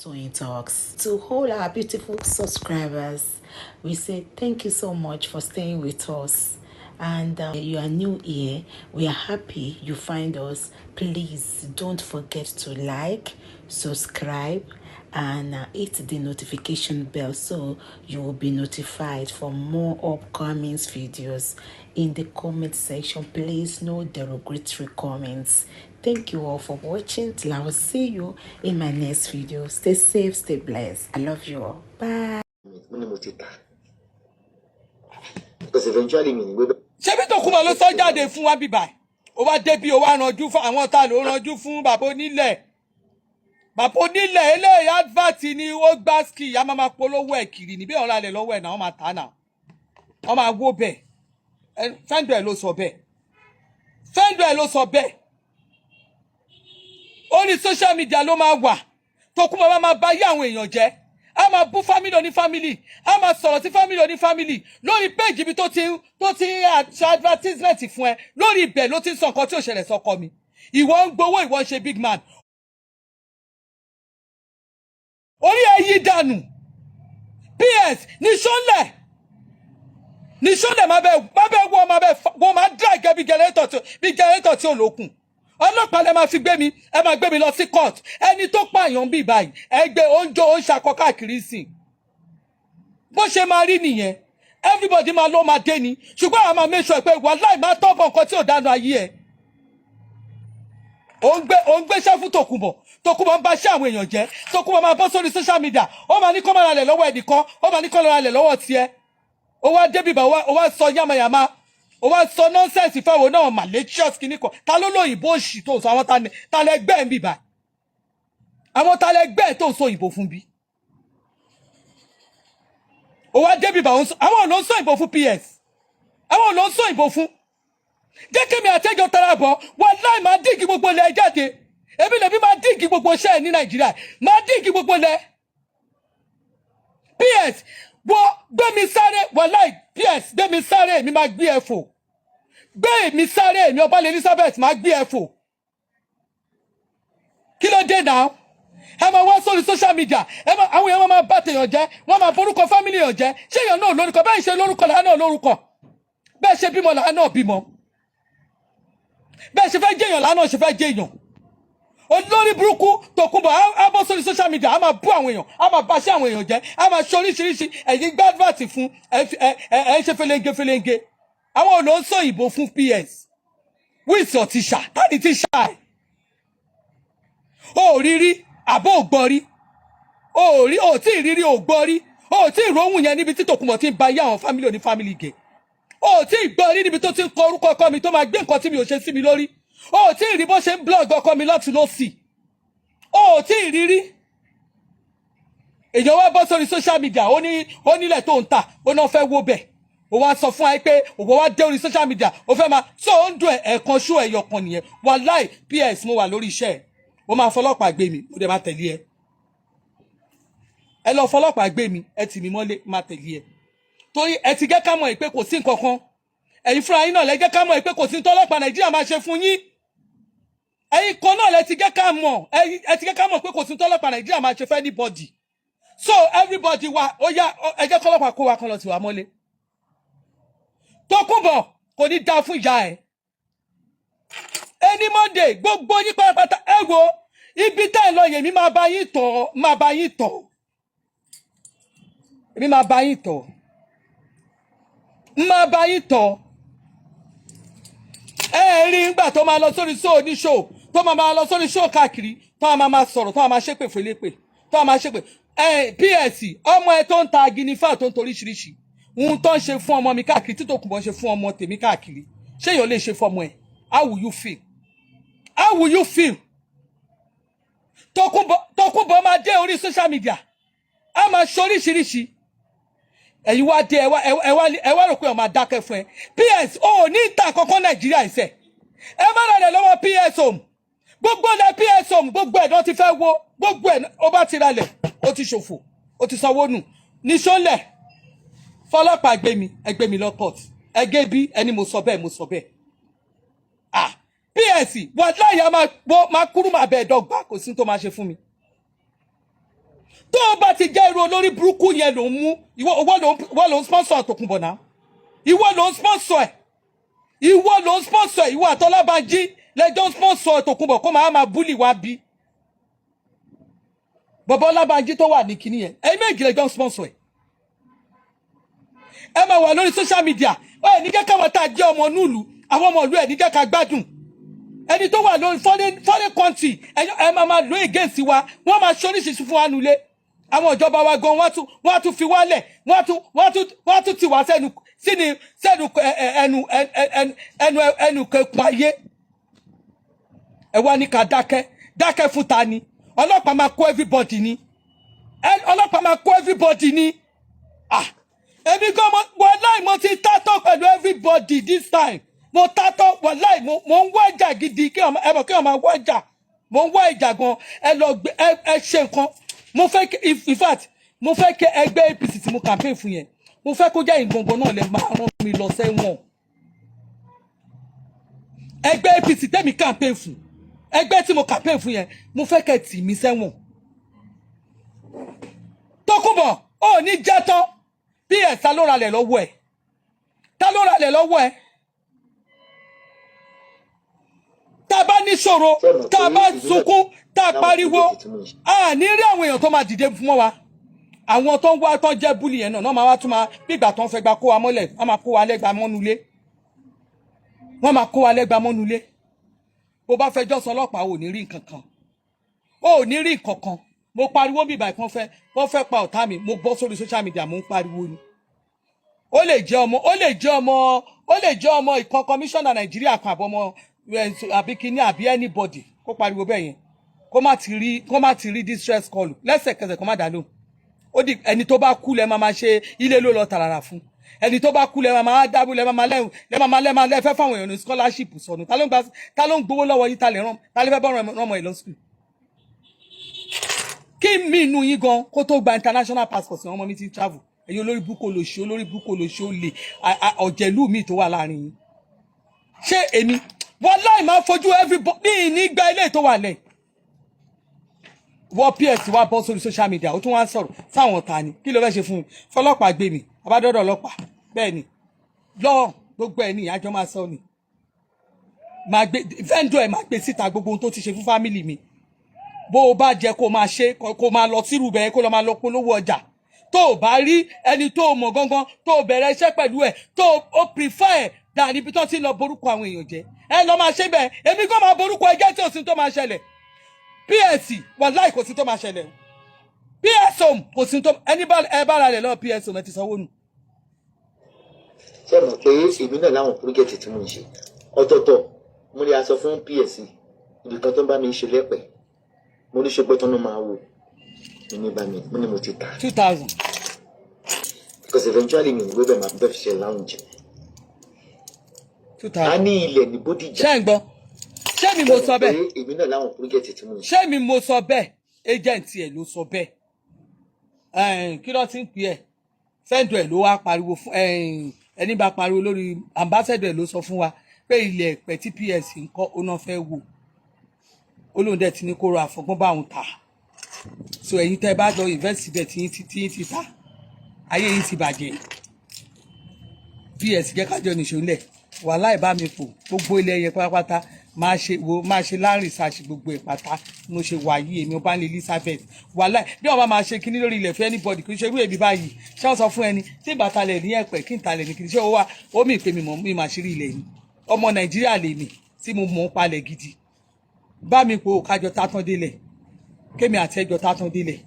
Toyeen Talks. To all our beautiful subscribers, we say thank you so much for staying with us. And you are new here, we are happy you find us. Please don't forget to like, subscribe, and hit the notification bell so you will be notified for more upcoming videos. In the comment section, please, no derogatory comments. Thank you all for watching. Till I will see you in my next video. Stay safe, stay blessed. I love you all. Bye. Mo ní mo ti tà because eventually mi ní gbé bẹ́ẹ̀. Ṣebí Tòkunbọ̀ ló sọ jáde fún wa bíbà? Ó wá débi, ó wá ranjú fún àwọn tá ló ranjú fún bàbá onílẹ̀. Bàbá onílẹ̀ eléyìí, advert ni ó gbá ski, a máa polówó ẹ̀ kiri níbí. Ọ̀rọ̀ alẹ̀ lọ́wọ́ ẹ̀ náà, wọ́n máa tà náà, wọ́n máa wó bẹ́ẹ̀. Fẹ́ńdọ̀ ẹ̀ ló sọ bẹ́ẹ̀, fẹ́ńdọ̀ ẹ̀ ló sọ bẹ́ẹ̀. Orí social media ló máa wà. Tòkunbọ̀ máa bá yé àwọn èèyàn jẹ́, a máa bú family oní family, a máa sọ̀rọ̀ sí family oní family lórí page ibi tó ti ń ṣe advertisement fún ẹ. Lórí ibẹ̀ ló ti ń sọ nǹkan tí ò ṣẹlẹ̀ sọ́kọ mi. Ìwọ ń gbowó, ìwọ ń ṣe big man, orí ẹ yí dànù. Ps níṣọ́lẹ̀, níṣọ́lẹ̀, má bẹ wọ́, má bẹ wọ́n máa drag ẹ bí generator tí ò lókun. Ọlọ́pàá lẹ máa fi gbé mi, ẹ máa gbé mi lọ sí court. Ẹni tó pààyàn bí báyìí, ẹ gbé oúnjẹ, ó ń ṣakọ káàkiri sí i. Bó ṣe máa rí nìyẹn, everybody máa ló máa dé ni, ṣùgbọ́n àwọn máa make sure pé wàláì máa tọ́ bọ̀ nǹkan tí ò dáná ayé ẹ̀. Ò ń gbéṣẹ́ fún Tòkunbọ̀. Tòkunbọ̀ ń bá ṣẹ́ àwọn èèyàn jẹ́. Tòkunbọ̀ máa bọ́ sórí social media, ó máa ní kó máa ralẹ̀ lọ́wọ́ ẹnìkan, ó máa ní kó ralẹ̀ lọ́wọ́ tiẹ̀. Ó wá débi bá, ó wá sọ yàmàyàmà, ó wá sọ nonsense fáwọn náà, malicious kìíní kan. Ta ló lóyìnbó òṣì tó ń sọ? Àwọn ta lẹgbẹ́ ń bì báyìí? Àwọn ta lẹgbẹ́ tó ń sọ òyìnbó fún bí? Ó wá débi bá, àwọn ló ń sọ òyìnbó fún ps, àwọn ló ń sọ òyìnbó fún. Jẹ́ kí mi àtẹ́jọ́ tara bọ̀. Wàláì, máa dig gbogbo ilẹ̀ jáde. Èmi lèmi máa dig gbogbo iṣẹ́ ẹ̀ ní Nàìjíríà, máa dig gbogbo ilẹ̀. Ps wọ gbé mi sáré. Wàláì, ps gbé mi sáré, èmi máa gbé ẹ fò. Gbé èmi sáré, èmi ọba Elizabeth máa gbé ẹ fò. Kí ló dé náà? Ẹ máa wá sórí social media, ẹ máa, àwọn èèyàn máa bá tèèyàn jẹ́, wọ́n máa borúkọ family èèyàn jẹ́. Ṣé èèyàn náà lórúkọ? Bẹ́ẹ̀ ṣe lórúkọ làá náà lórúkọ, bẹ́ẹ̀ ṣe bímọ làá náà bímọ, bẹ́ẹ̀ ṣe fẹ́ jẹ́yàn làá náà ṣe fẹ́ jẹ́yàn. Olórí burúkú Tòkunbọ̀ á bọ́ sórí social media, á máa bú àwọn èèyàn, á máa bá ṣé àwọn èèyàn jẹ́, á máa ṣe oríṣiríṣi. Ẹ̀yin gbadvat fún ẹ, ẹ ẹ ṣe felenge felenge. Àwọn ò ló ń sọ ìbò fún ps. Who is your teacher? Tani teacher ẹ̀? O ò rí rí àbó ò gbọ́ rí? O ò rí, o ò tí ì rí rí, o ò gbọ́ rí, o ò tí ì róhùn yẹn níbi tí Tòkunbọ̀ ti ń ba ayé àwọn family oní family gẹ̀. O ò tí ì gbọ́ rí níbi tó ti ń kọ orúkọ ọkọ mi, tó máa gbé nǹkan tí mi ò ṣe sí mi lórí. O ò tí ì rí bó ṣe ń blog ọkọ mi lọ́tún lọ́sì. O ò tí ì rí rí. Èèyàn wá bọ́ sórí social media, ó ní ó nílẹ̀ tó ń tà, ó náà fẹ́ wó bẹ̀. Ó wá sọ fún wa pé òwò wá dé orí social media, ó fẹ́ máa tó ó ń dùn ẹ̀. Ẹ̀ẹ̀kan ṣó ẹ̀yọ̀ kan nìyẹn. Wàláì, ps, mo wà lórí iṣẹ́ ẹ̀. Ó máa fọlọ́pàá gbé mi, ó dẹ̀ máa tẹ̀lé ẹ. Ẹ lọ fọlọ́pàá gbé mi, ẹ tì mí mọ́lé, máa tẹ̀lé ẹ, torí ẹ ti jẹ́ ká mọ̀ pé kò sí nǹkan kan. Ẹ̀yin fúnra yín náà lẹ jẹ́ ká mọ̀ pé kò sí tọ́lọ́pàá Nàìjíríà máa ṣe fún yín. Ẹ̀yin kan náà lẹ ti jẹ́ ká mọ̀, ẹ ti jẹ́ ká mọ̀ pé kò sí tọ́lọ́pàá Nàìjíríà máa ṣe fún anybody. So everybody wa, ó yá, ẹ jẹ́ kọ́lọ́pàá kó wa kan lọ tì wá mọ́lé. Tókunbọ̀, kò ní dáa fún ìyá ẹ̀. Ẹni Monday, gbogbo yín pátápátá, ẹ wo ibi tẹ́ ẹ lọ yèmí, máa bá yín tọ̀, máa bá yín tọ̀, èmi máa bá yín tọ̀, máa bá yín tọ̀. Ẹ rí nígbà tó máa lọ sórí show ní show, tó máa máa lọ sórí show káàkiri, tó máa máa sọ̀rọ̀, tó máa ṣépè fún elépè, tó máa ṣépè. Ẹ ps, ọmọ ẹ tó ń ta aginifa, tó ń toríṣiríṣi ohun tó ń ṣe fún ọmọ mi káàkiri, tí Tòkunbọ̀ ṣe fún ọmọ tèmi káàkiri, ṣé èèyàn lè ṣe fún ọmọ ẹ? How will you feel? How will you feel? Tókunbọ̀, Tókunbọ̀ máa dé orí social media, a máa ṣe oríṣiríṣi. Ẹ̀yin wá dé, ẹ wá rò pé ọ máa dákẹ́ fún ẹ. Ps, o ò ní ìta kankan Nàìjíríà ìṣe. Ẹ má rẹ̀ lọ́wọ́ ps home. Gbogbo ilẹ̀ ps home, gbogbo ẹ̀ náà ti fẹ́ wo gbogbo ẹ̀. Ó bá ti ralẹ̀, ó ti ṣòfò, ó ti sanwó nù. Níṣólẹ̀, fọlọ́pàá gbé mi, ẹ gbé mi lọ court, ẹ gé bí ẹni. Mo sọ bẹ́ẹ̀, mo sọ bẹ́ẹ̀. Ah, ps, wàláyé, a máa gbọ́, máa kúrú, máa bẹ́ẹ̀ dọ́gba. Kò sí tó máa ṣe fún mi. Tó o bá ti jẹ́ irú olórí burúkú yẹn ló ń mú ìwọ, ìwọ ló ń sponsor Tòkunbọ̀ náà. Ìwọ ló ń sponsor ẹ̀, ìwọ ló ń sponsor ẹ̀. Ìwọ àtọ́lábànjí lẹ́jọ́ ń sponsor Tòkunbọ̀ kó máa bully wá bí bọ̀bọ̀ Ọlábànjí tó wà ní kinní yẹn. Ẹ̀yin méjì lẹ́jọ́ ń sponsor ẹ̀. Ẹ máa wà lórí social media, ẹ ní jẹ́ káwọn tá a jẹ́ ọmọ núùlù, àwọn ọmọ ìlú, ẹ̀ ní jẹ́ ká gbádùn. Ẹni tó wà lórí foreign country, ẹ máa lò against wa. Wọ́n máa ṣe oríṣiríṣi fún wa nulẹ̀. Àwọn ìjọba wa gan, wọ́n á tún fi wálẹ̀, wọ́n á tún tì wá sẹ́nu sínú sẹ́nu ẹnu ẹnu ẹnu ẹnu kẹkùn ayé. Ẹ wá ní ká dákẹ́. Dákẹ́ fún ta ni? Ọlọ́pàá máa kó everybody ni. Ọlọ́pàá máa kó everybody ni. Ah, èmi gan mo, wàláì, mo ti tátọ́ pẹ̀lú everybody this time. Mo tátọ́, wàláì. Mo ń wá ìjà gidi. Kí ọmọ ẹ mọ̀ kí ọmọ wá ìjà, mo ń wá ìjà gan. Ẹ lọ gbé ẹ ṣe nǹkan. Mo fẹ́ kí, in fact, mo fẹ́ kí ẹgbẹ́ APC tí mo campaign fún yẹn, mo fẹ́ kó jẹ́ ìgbọ̀ngàn náà lẹ máa rán mi lọ sẹ́wọ̀n. Ẹgbẹ́ APC tẹ́mi campaign fún, ẹgbẹ́ tí mo campaign fún yẹn, mo fẹ́ kẹ́ tì mí sẹ́wọ̀n. Tókunbọ̀, ò ní jẹ́ tán. Bí ẹ̀ ta ló ralẹ̀ lọ́wọ́ ẹ̀? Ta ló ralẹ̀ lọ́wọ́ ẹ̀? Tá a bá níṣòro, tá a bá sunkún, tá a pariwo, a ní rí àwọn èèyàn tó máa dìde fún wa. Àwọn tó ń wá tó ń jẹ́ bully yẹn náà máa wá tún máa bí ìgbà tó ń fẹ́ gba kó wa mọ́lẹ̀. Wọ́n máa kó wa lẹ́gba mọ́nulé, wọ́n máa kó wa lẹ́gba mọ́nulé. Bó bá fẹjọ́ sọ ọlọ́pàá, ò ní rí nǹkan kan, ò ní rí nǹkan kan. Mo pariwo bí ìbàdàn kan fẹ́, wọ́n fẹ́ pa ọ̀tá mi. Mo bọ́ sórí social media, mo ń pariwo ni. Ó lè jẹ́ ọmọ, ó lè jẹ́ ọmọ, ó lè jẹ́ ọmọ ìkan kọmíṣánná Nàìjíríà kan, àbọ̀mọ àbí kíní àbí anybody, kó pariwo bẹ́ẹ̀ yẹn, kó má ti rí distress call lẹ́sẹ̀kẹsẹ̀, kó má dá lóhùn. Ó di ẹni tó bá kú lẹ́ máa ṣe ilé ló lọ tààrà fún. Ẹni tó bá kú lẹ́ máa dábò, lẹ́ máa lẹ́hùn, lẹ́ máa lẹ́ máa lẹ́ fẹ́ fáwọn èèyàn ní scholarship sọnù. Ta ló ń gba? Ta ló ń gbowó lọ́wọ́ yín? Ta lè rán? Ta lè fẹ́ bọ́ rán ọmọ ẹ̀ lọ school? Kí mi inú yín gan kó tó gba international passport ní ọmọ mi ti travel. Ẹ̀yin olórí burúkú, olóṣì, olórí burúkú, olóṣì, olè, ọ̀jẹ̀lú mi tó wà láàrin yín. Ṣé èmi, wàláì, máa fojú everybody ní gba ilé tó wà lẹ̀. Wọ́n ps wá bọ́ sórí social media, ó tún wá ń sọ̀rọ̀ sáwọn ta ni. Kí ló fẹ́ ṣe fún un? Fọlọ́pàá gbé mi àbádọ́dọ̀ ọlọ́pàá. Bẹ́ẹ̀ ni lọ́ọ̀ gbogbo ẹ̀ ní ìyájọ́ máa sọ ni. Máa gbé vendor ẹ̀, máa gbé síta gbogbo ohun tó ti ṣe fún family mi. Bó o bá jẹ kó máa ṣe, kó máa lọ sírù bẹ́ẹ̀, kó lọ máa lọ polówó ọjà. Tó o bá rí ẹni tó o mọ̀ gangan tó o bẹ̀rẹ̀ iṣẹ́ pẹ̀lú ẹ̀, tó o prefer ẹ̀ dà níbi tó ti ń lọ borúkọ àwọn èèyàn jẹ́, ẹ lọ máa ṣe bẹ́ẹ̀. Èmi kò máa borúkọ ẹjẹ́ tí ò sí tó máa ṣẹlẹ̀. Ps, wàláì, kò sí tó máa ṣẹlẹ̀ o. Ps home, kò sí tó ẹni bá ẹ bára rẹ̀ lọ́wọ́. Ps home, ẹ ti sanwó nù. Ṣé mọ̀ pé èmi náà láwọn project tí mo ń ṣe ọ̀tọ̀ọ̀tọ̀? Mo lè aṣọ fún PSC ibì kan tó ń bá mi ṣe lẹ́pẹ̀. Mo ní ṣe pé tọ́nà máa wò mo ní bá mi, mo ní mo ti tà. 2,000. Because eventually mi ò gbé bẹ́ẹ̀, máa bẹ́ẹ̀ fi ṣe lounge. Two A thousand. ní ilẹ̀ ní Bódìjà. Ṣé ń gbọ́? Ṣé mi mo sọ bẹ́ẹ̀? Pé èmi náà láwọn project tí mo ń ṣe. Ṣé mi mo sọ bẹ́ẹ̀? Agent ẹ̀ ló sọ bẹ́ẹ̀. Kí ló ti ń pè ẹ́? Vendor ẹ̀ ló wá pariwo fún ẹni bá pariwo lórí ambassador ẹ̀ ló sọ fún wa pé ilẹ̀ ẹ̀pẹ́ tí ps ń kọ́, ó náà fẹ́ wò ó. Lóun dẹ̀ ti ní kó ro àfọgbọ́n bá òun tà. So ẹ̀yin tẹ́ ẹ bá lọ invest síbẹ̀, tí yín ti ta, ayé yín ti bàjẹ́. Ps, jẹ́ kájọ nìṣó ńlẹ̀. Wàhálà ìbá mi pò gbogbo ilẹ̀ yẹn pátápátá. Máa ṣe wo, máa ṣe láàrin research gbogbo ẹ̀ pátá. Mo ṣe wà yìí, èmi ọba ní Elizabeth, wàhálà bí wọn bá máa ṣe kinní lórí ilẹ̀ fún anybody, kì í ṣe irú èmi báyìí. Ṣé wọ́n sọ fún ẹni tí ìbátalẹ̀ ní ẹ̀pẹ̀ kí n talẹ̀ ní kinní? Ṣé ó wà ó mì pé mi mọ̀ mi máa ṣírí ilẹ̀ ni? Ọmọ Nàìjíríà lèmi tí mo mọ̀ ń palẹ̀ gidi. Bá mi pò kájọ tátán délẹ̀, kémi àti ẹjọ́ tátán délẹ̀.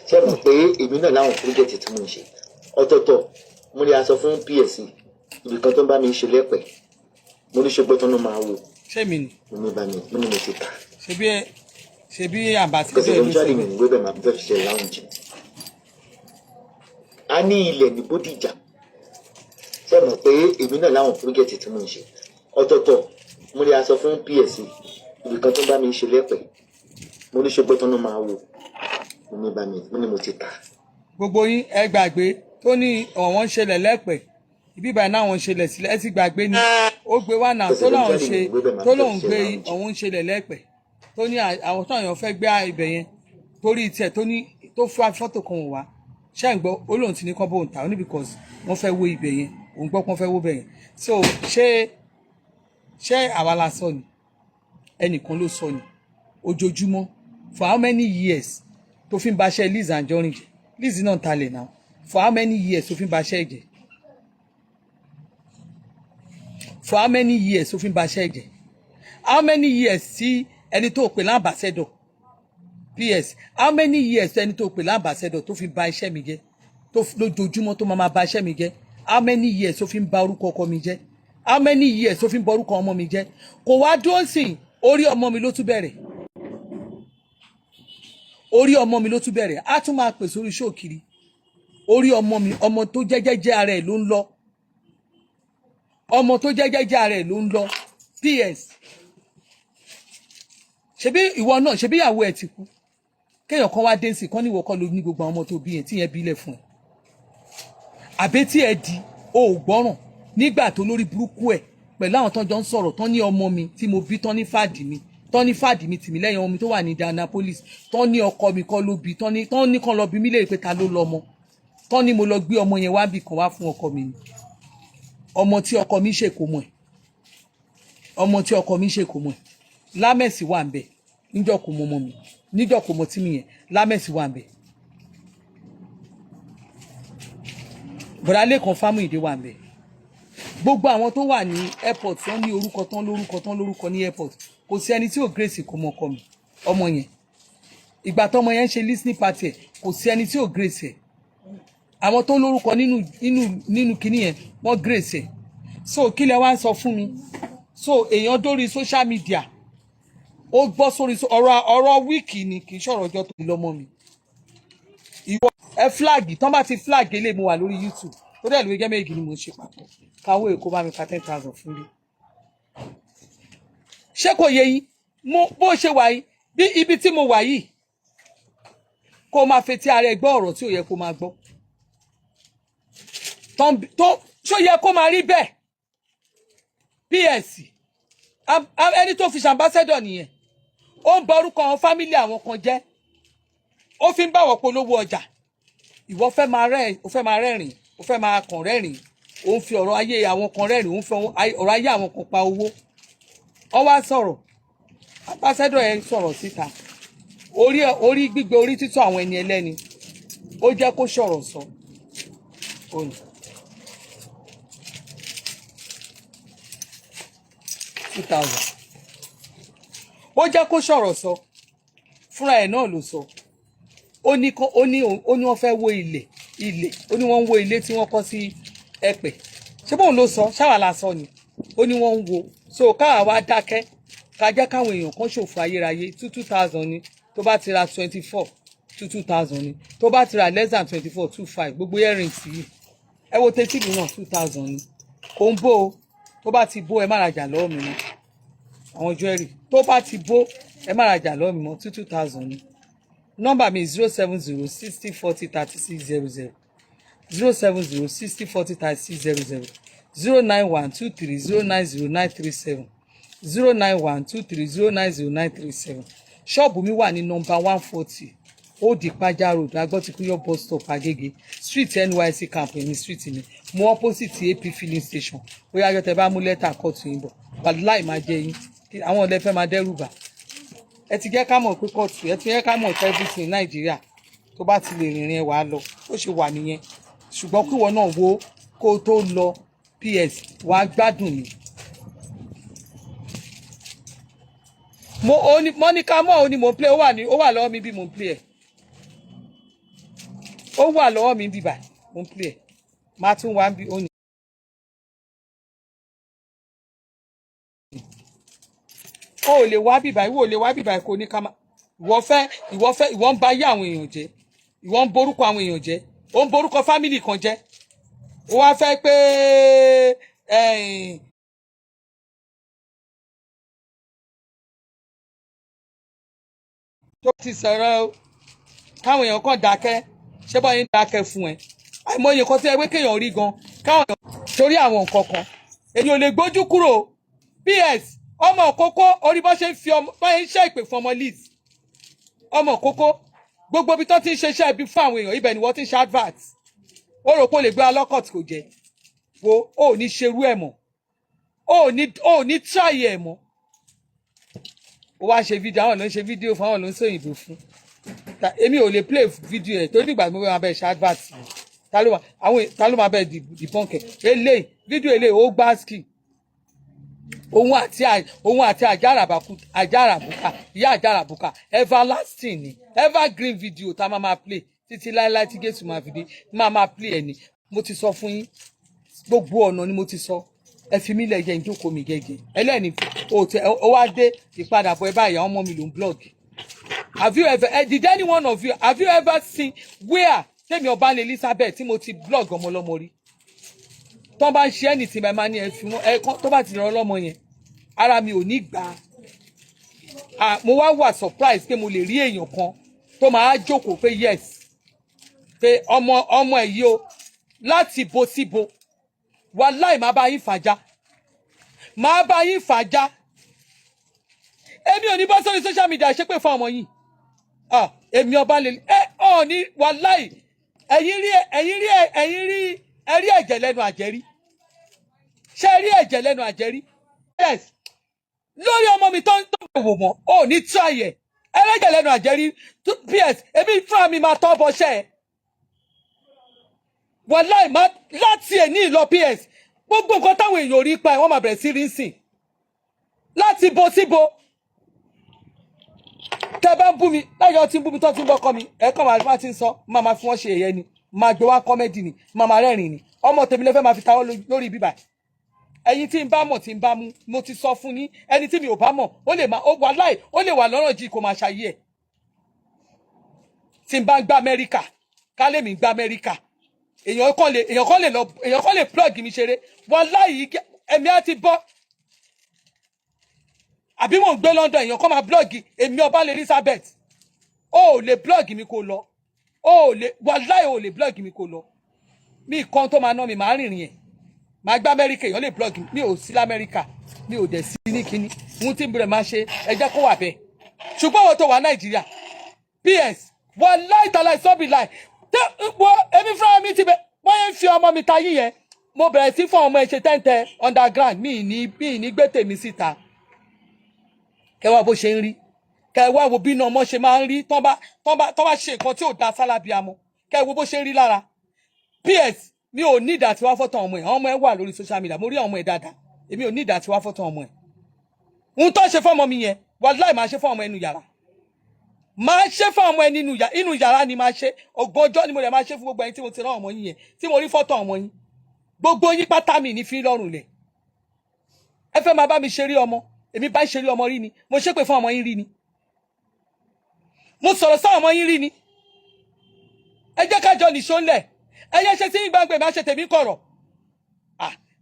Ṣé mọ̀ pé èmi náà láwọn project tí mo ń ṣe ọ̀tọ̀ọ̀tọ̀? Mo lè aṣọ fún PSC ibì kan tó ń bá mi ṣe lẹ́pẹ̀. Mo ní ṣe pé tọ́nà máa wò Ṣé mi ni? Mo ní bá mi, mo ní mo ti tà. Ṣebí ambassador Because ẹ̀ ló sọ eventually mi bẹ́ẹ̀. ò gbé bẹ́ẹ̀, máa bẹ́ẹ̀ fi ṣe lounge. A ní ilẹ̀ ní Bódìjà. Ṣé mọ̀ pé èmi náà láwọn project tí mo ń ṣe ọ̀tọ̀ọ̀tọ̀? Mo lè aṣọ fún PSC ibì kan tó ń bá mi ṣe lẹ́pẹ̀. Mo ní ṣe pé tọ́nà máa wò mo ní bá mi, mo ní mo ti tà. Gbogbo yín, ẹ gbàgbé tó ní ọ̀wọ́n ń ṣẹlẹ̀ lẹ́pẹ̀ ibi ìbàyìí náà, wọ́n ń ṣẹlẹ̀ sílẹ̀. Ẹ ti gbàgbé ni ó gbé wá náà tó lóun ṣe, tó lóun gbé ọ̀hún ń ṣẹlẹ̀ lẹ́pẹ̀. Tó ní àwọn táwọn èèyàn fẹ́ gbé ibẹ̀ yẹn torí tiẹ̀, tó ní tó fún fọ́tò kan wò wá, ṣé ń gbọ́? Ó lóun ti ní kán bóun ta ó ní because wọ́n fẹ́ wó ibẹ̀ yẹn, òun gbọ́ pé wọ́n fẹ́ wó bẹ̀ yẹn. So ṣé àwa la sọ ni? Ẹnìkan ló sọ ni. Ojoojúmọ́, for how many years tó fi ń baṣẹ́ Liz Anjorin jẹ́? Liz náà ń talẹ̀ náà. For how many years tó fi ń baṣẹ́ jẹ́? For how many years tó fi ń baṣẹ́ jẹ́? How many years tí ẹni tó pè l'ambassador, PS, how many years ẹni tó pè l'ambassador tó fi ba iṣẹ́ mi jẹ́, tó lójoojúmọ́ tó máa ma ba iṣẹ́ mi jẹ́? How many years tó fi ń ba orúkọ ọkọ mi jẹ́? How many years tó fi ń ba orúkọ ọmọ mi jẹ́? Kò wá dúró sí orí ọmọ mi ló tún bẹ̀rẹ̀. Orí ọmọ mi ló tún bẹ̀rẹ̀. Á tún máa pè sórí show kiri. Orí ọmọ mi, ọmọ tó jẹ́jẹ́jẹ́ ara ẹ̀ ló ń lọ, ọmọ tó jẹ́jẹ́jẹ́ ara ẹ̀ ló ń lọ. PS, ṣebí ìwọ náà, ṣebí ìyàwó ẹ̀ ti kú, kéèyàn kan wá dé sí kan ní ìwọ kọ́ ló ní gbogbo àwọn ọmọ tó bí yẹn, tí yẹn bílẹ̀ fún ẹ, àbí tí ẹ di o ò gbọ́ràn nígbà tó lórí burúkú ẹ̀ pẹ̀lú àwọn tó jọ ń sọ̀rọ̀ tán ní ọmọ mi tí mo bí tán ní fàdí mi tán ní fàdí mi tìmí lẹ́yìn ọmọ mi tó wà ní Indianapolis, tán ní ọkọ mi kọ́ ló bí, tán ní kán lọ bí mí léèrè pé ta ló lọ́mọ, tán ní mo lọ gbé ọmọ yẹn wá bì kan wá fún ọkọ mi ni. Ọmọ tí ọkọ mi ṣe kò mọ̀ ẹ̀, ọmọ tí ọkọ mi ṣe kò mọ̀ ẹ̀. Lámẹ̀sì wà ń bẹ̀ níjọ́ kò mọ ọmọ mi, níjọ́ kò mọ tí mi yẹn. Lámẹ̀sì wà ń bẹ̀, bọ̀dá Lẹ́kan Fámúyìdé wà ń bẹ̀. Gbogbo àwọn tó wà ní airport tán ní orúkọ, tán lórúkọ, tán lórúkọ ní airport, kò sí ẹni tí ò grace kò mọ ọkọ mi. Ọmọ yẹn, ìgbà tọmọ yẹn ń ṣe listening party ẹ, kò sí ẹni tí ò grace ẹ. Àwọn tó lórúkọ nínú kinní yẹn, wọ́n grace ẹ. So kí lẹ wá ń sọ fún mi? So èèyàn dórí social media, ó gbọ́ sórí ọ̀rọ̀ week ni, kì í ṣọ̀rọ̀ ọjọ́ tó lọ́mọ mi. Ìwọ ẹ flag tán, bá ti flag eléyìí, mo wà lórí YouTube tó dẹ̀ lórí gẹ́mẹ̀gì ni mo ń ṣe papọ̀. Káwọ́ èkó bá mi ka 10,000 fún mi. Ṣé kò yé yín? Mo bó ṣe wà yìí, bí ibi tí mo wà yìí, kó máa fetí ara ẹ gbọ́ ọ̀rọ̀ tí ò yẹ kó máa gbọ́ tó ṣó yẹ kó máa rí bẹ́ẹ̀? Ps, ẹni tó fi ṣ'ambassador nìyẹn. Ó ń ba orúkọ àwọn family àwọn kan jẹ́, ó fi ń báwọ̀ polówó ọjà. Ìwọ fẹ́ máa rẹ́, ó fẹ́ máa rẹ́rìn, ó fẹ́ máa kàn rẹ́rìn, ó ń fi ọ̀rọ̀ ayé àwọn kan rẹ́rìn, ó ń fi ọ̀rọ̀ ayé àwọn kan pa owó. Ó wá sọ̀rọ̀, ambassador ẹ̀ sọ̀rọ̀ síta. Orí gbígbé, orí títọ́ àwọn ẹni ẹlẹ́ni, ó jẹ́ kó sọ̀rọ̀ sọ. Ó ní 2,000, ó jẹ́ kó sọ̀rọ̀ sọ fúnra ẹ̀ náà ló sọ. Ó ní kó ó ní wọ́n fẹ́ wó ilẹ̀, ó ní wọ́n ń wó ilé tí wọ́n kọ́ sí Ẹ̀pẹ̀. Ṣé bóun ló sọ? Ṣáwa la sọ ni? Ó ní wọ́n ń wo. So káwa wá dákẹ́, ká jẹ́ káwọn èèyàn kan ṣòfò ayérayé. Two two thousand ni. Tó bá ti ra 24, two two thousand ni. Tó bá ti ra less than 24, two five. Gbogbo earrings yìí, ẹ wo tẹ́tìlì náà, 2,000 ni. Kò ń bó o. Tó bá ti bó, ẹ má rajà lọ́wọ́ mi mọ́. Àwọn jewelry tó bá ti bó, ẹ má rajà lọ́wọ́ mi mọ́. Two two thousand ni. Nọ́mbà mi, 07060403600, 07060403600, 09123090937, 09123090937. Ṣọ́ọ̀bù mi wà ní nọ́mbà 140, Old Ipaja Road, Agbọ́tikúyọ̀ bus stop, Agége street, NYSC camp ní street mi. Mo opposite AP filling station. Bóyá ayọ̀ tẹ bá mú lẹ́tà kóòtù yín bọ̀, wàláì máa jẹ yín. Àwọn ọ̀lẹ́ fẹ́ máa dẹ́rù bà. Ẹ ti jẹ́ ká mọ̀ pé kóòtù, ẹ ti jẹ́ ká mọ̀ pé everything Nàìjíríà tó bá ti lè rìnrìn ẹ̀ wá lọ, ó ṣe wà nìyẹn. Ṣùgbọ́n kí ìwọ náà wo kó o tó lọ, ps, wàá gbádùn mi. Mo ó ní Monica mọ́, ó ní mo ń play. Ó wà lọ́wọ́ mi bí mo ń play ẹ̀. Ó wà lọ́wọ́ mi bí báyìí, mo ń play ẹ̀. Máa tún wá bí ó ní. O ò lè wá bíbá, ìwọ ò lè wá bíbá kò ní ká má. Ìwọ fẹ́, ìwọ ń ba ayé àwọn èèyàn jẹ́, ìwọ ń borúkọ àwọn èèyàn jẹ́, ó ń borúkọ family kan jẹ́. Ó wá fẹ́ pé ẹ̀yìn tó ti sọ̀rọ̀ káwọn èèyàn kàn dákẹ́. Ṣé bọ́ yín dákẹ́ fún ẹ? Àìmọye nǹkan tí ẹ wé kéèyàn rí gan, káwọn èèyàn torí àwọn nǹkan kan, èyàn ò lè gbójú kúrò. Ps, Ọmọ òkókó orí bó ṣe ń fi ọmọ bó ṣe ń ṣe ìpè fún ọmọ Liz. Ọmọ òkókó, gbogbo ibi tó ti ń ṣe iṣẹ́ ibi fún àwọn èèyàn, ibẹ̀ ni wọ́n ti ń ṣe advert. Ó rò pé ó lè gbé alọ́kọ̀tì kò jẹ́ wo. Ó ní ṣerú ẹ̀ mọ́, ó ní try ẹ̀ mọ́. Ó wá ṣe fídíò, àwọn ló ń ṣe fídíò fún, àwọn ló ń sòyìnbó fún. Èmi ò lè play fídíò ẹ̀ torí nígbà tí mo fẹ́ máa bẹ̀ ṣe advert, ta ló máa àwọn, ta ló máa bẹ̀ debunk ẹ̀? Eléyìí, fídíò eléyìí, ó gbá ski. Òun àti àjàràbùkà, ìyá àjàràbùkà, everlasting ni, evergreen video tá a máa máa play títí láéláé tí Jésù máa fi dé, máa máa play ẹ̀ ni. Mo ti sọ fún yín, gbogbo ọ̀nà ni mo ti sọ. Ẹ fi mí lẹ̀, jẹ́ ìjókòó mi gẹ́gẹ́ ẹlẹ́ni. O tẹ ó wá dé ìpadàbọ̀ ẹ báyìí, àwọn ọmọ mi ló ń blog. Have you ever did any one of you, have you ever seen where tèmi ọba Elizabeth tí mo ti blog ọmọ ọlọ́mọ rí? Tó bá ń ṣe anything, bá máa ní ẹ fi wọn ẹ kán. Tó bá ti rọ ọlọ́mọ yẹn, ara mi ò ní gbà á. Mo wá wà surprise pé mo lè rí èèyàn kan tó máa jókòó pé yes, pé ọmọ ọmọ ẹ̀ yìí o, láti bo síbo. Wàláì, máa bá yín fàájà, máa bá yín fàájà. Èmi ò ní bọ́ sórí social media ṣépè fún ọmọ yìí. Ah, èmi ọba lè ẹ ọ ní. Wàláì, ẹ̀yin rí ẹ̀yin rí ẹ rí ẹ̀jẹ̀ lẹ́nu àjẹrí. Ṣé ẹ rí ẹ̀jẹ̀ lẹ́nu àjẹrí? Yes, lórí ọmọ mi tó ń tó wò mọ́ ò ní try ẹ̀. Ẹlẹ́jẹ̀ lẹ́nu àjẹrí. Ps, èmi fúnra mi máa tọ́ bọ́ṣẹ́ ẹ̀. Wàláì, má láti ẹ̀ ní ìlọ. Ps, gbogbo nǹkan táwọn èèyàn ò rí pa ẹ̀, wọ́n máa bẹ̀rẹ̀ sí rí sìn láti bo síbo. Tẹ bá ń bú mi láyọ̀, tí ń bú mi, tó ti ń bọ́kọ mi, ẹ̀ kàn máa ti ń sọ, máa máa fi wọ́n ṣe ẹ̀yẹ ni, máa gbé wá comedy ni, máa máa rẹ́rìn ni. Ọmọ tèmi lè fẹ́ máa fi tawọ́ lórí bíbà. Ẹ̀yin tí ń bá mọ̀, tí ń bá mú, mo ti sọ fún yín. Ẹni tí mi ò bá mọ̀, ó lè máa ó wà láì, ó lè wà lọ́rọ̀ jí kó máa ṣayé ẹ̀. Tí n bá ń gbá Amẹ́ríkà, kálẹ̀ mi ń gbá Amẹ́ríkà, èèyàn kan lè lọ, èèyàn kan lè plug mi ṣeré. Wà láì, ẹ̀mí á ti bọ́. Àbí mò ń gbé London, èèyàn kan máa blog èmi ọba Elizabeth. Ó ò lè blog mi kó lọ. Ó ò lè, wàláì, ò lè blog mi kó lọ. Mi kan tó máa ná mi, màá rìnrìn ẹ̀, màá gbá Amẹ́ríkà. Èèyàn lè blog mi, ò sí lamẹ́ríkà, mi ò dẹ̀ sí ní kínní ohun tí n bẹ̀rẹ̀ máa ṣe. Ẹ jẹ́ kó wà bẹ́ẹ̀. Ṣùgbọ́n àwọn tó wà Nàìjíríà, ps, wàláì tàláì sọ́bì láì tẹ́ wo, èmi fúnra mi ti bẹ. Wọ́n yẹn ń fi ọmọ mi ta yín yẹn, mo bẹ̀rẹ̀ sí fún ọmọ ẹ̀ ṣe tẹ́ǹtẹ́ underground. Mi ní gbé tèmi síta. Kẹ wá bó ṣe ń rí, kẹ wá wo bí iná ọmọ ṣe máa ń rí tán bá ṣe nǹkan tí ò da sálábíàmọ. Kẹ wo bó ṣe ń rí lára. Ps, mi ò ní ìdá tí wá fọ́tàn ọmọ ẹ̀. Àwọn ọmọ ẹ̀ wà lórí social media, mo rí àwọn ọmọ ẹ̀ dáadáa. Èmi ò ní ìdá tí wá fọ́tàn ọmọ ẹ̀. Ohun tó ń ṣe fọ́mọ mi yẹn, wàláì, máa ṣe fún ọmọ ẹnu yàrá, máa ṣe fún ọmọ ẹ nínú yàrá, inú yàrá ni máa ṣe. Ọgbọ̀njọ́ ni mo lè máa ṣe fún gbogbo ẹni tí mo ti rán ọmọ yín yẹn, tí mo rí fọ́tò ọmọ yín. Gbogbo yín pátá, mi ní fi lọ́rùn lẹ̀. Ẹ fẹ́ máa bá mi ṣeré ọmọ, èmi bá ń ṣeré ọmọ rí ni? Mo ṣépè fún ọmọ yín rí ni? Mo sọ̀rọ̀ sáwọn ọmọ yín rí ni? Ẹ jẹ́ ká jọ nìṣó ńlẹ̀. Ẹ yẹ ṣe sí gbàngbẹ̀, máa ṣe tèmi kọ̀rọ̀.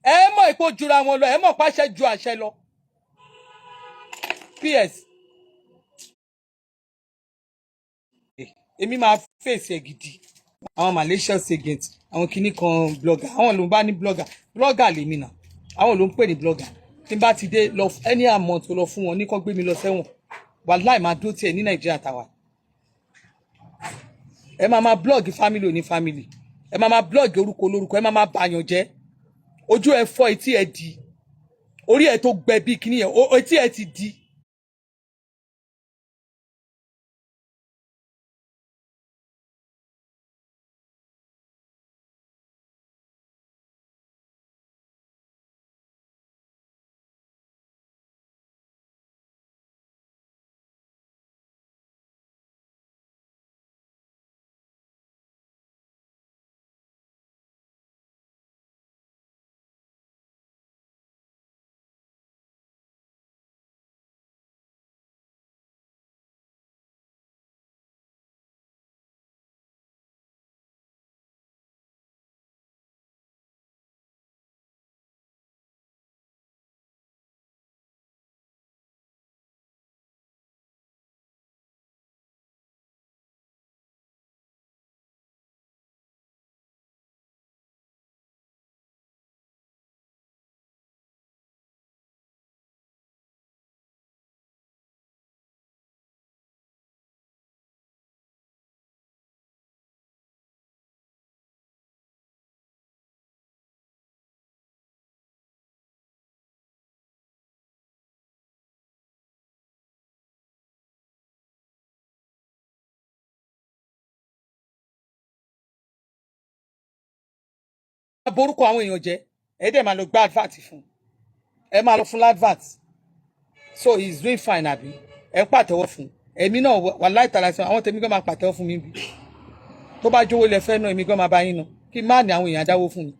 Ẹ mọ̀ ipò jura wọn lọ, ẹ mọ̀ pàṣẹ ju àṣẹ lọ. Ps, èmi máa fèsì ẹ̀ gidi. Àwọn malicious agent, àwọn kinní kan blogger, àwọn ló ń bá ní blogger. Blogger lèmi náà, àwọn ló ń pè ní blogger. Tí n bá ti dé lọ, any amount tó lọ fún wọn ní kó gbé mi lọ sẹ́wọ̀n, wàláì, máa dúró tiẹ̀ ní Nàìjíríà tàwa. Ẹ máa máa blog family oní family, ẹ máa máa blog orúkọ olórúkọ, ẹ máa máa bàyàn jẹ́. Ojú ẹ fọ́, etí ẹ di, orí ẹ tó gbẹ bí kíní yẹn, etí ẹ ti di. Borúkọ àwọn èèyàn jẹ́, ẹ dẹ̀ máa lọ gba advert fún, ẹ máa lọ fún advert. So he is doing fine, àbí? Ẹ ń pàtẹ́wọ́ fún. Èmi náà wà láìtàlá sí àwọn tèmi gan máa pàtẹ́wọ́ fún mi. Bí tó bá jówó lẹ fẹ́ náà, èmi gan máa bá yín náà kí n má ní àwọn èèyàn dáwó fún mi.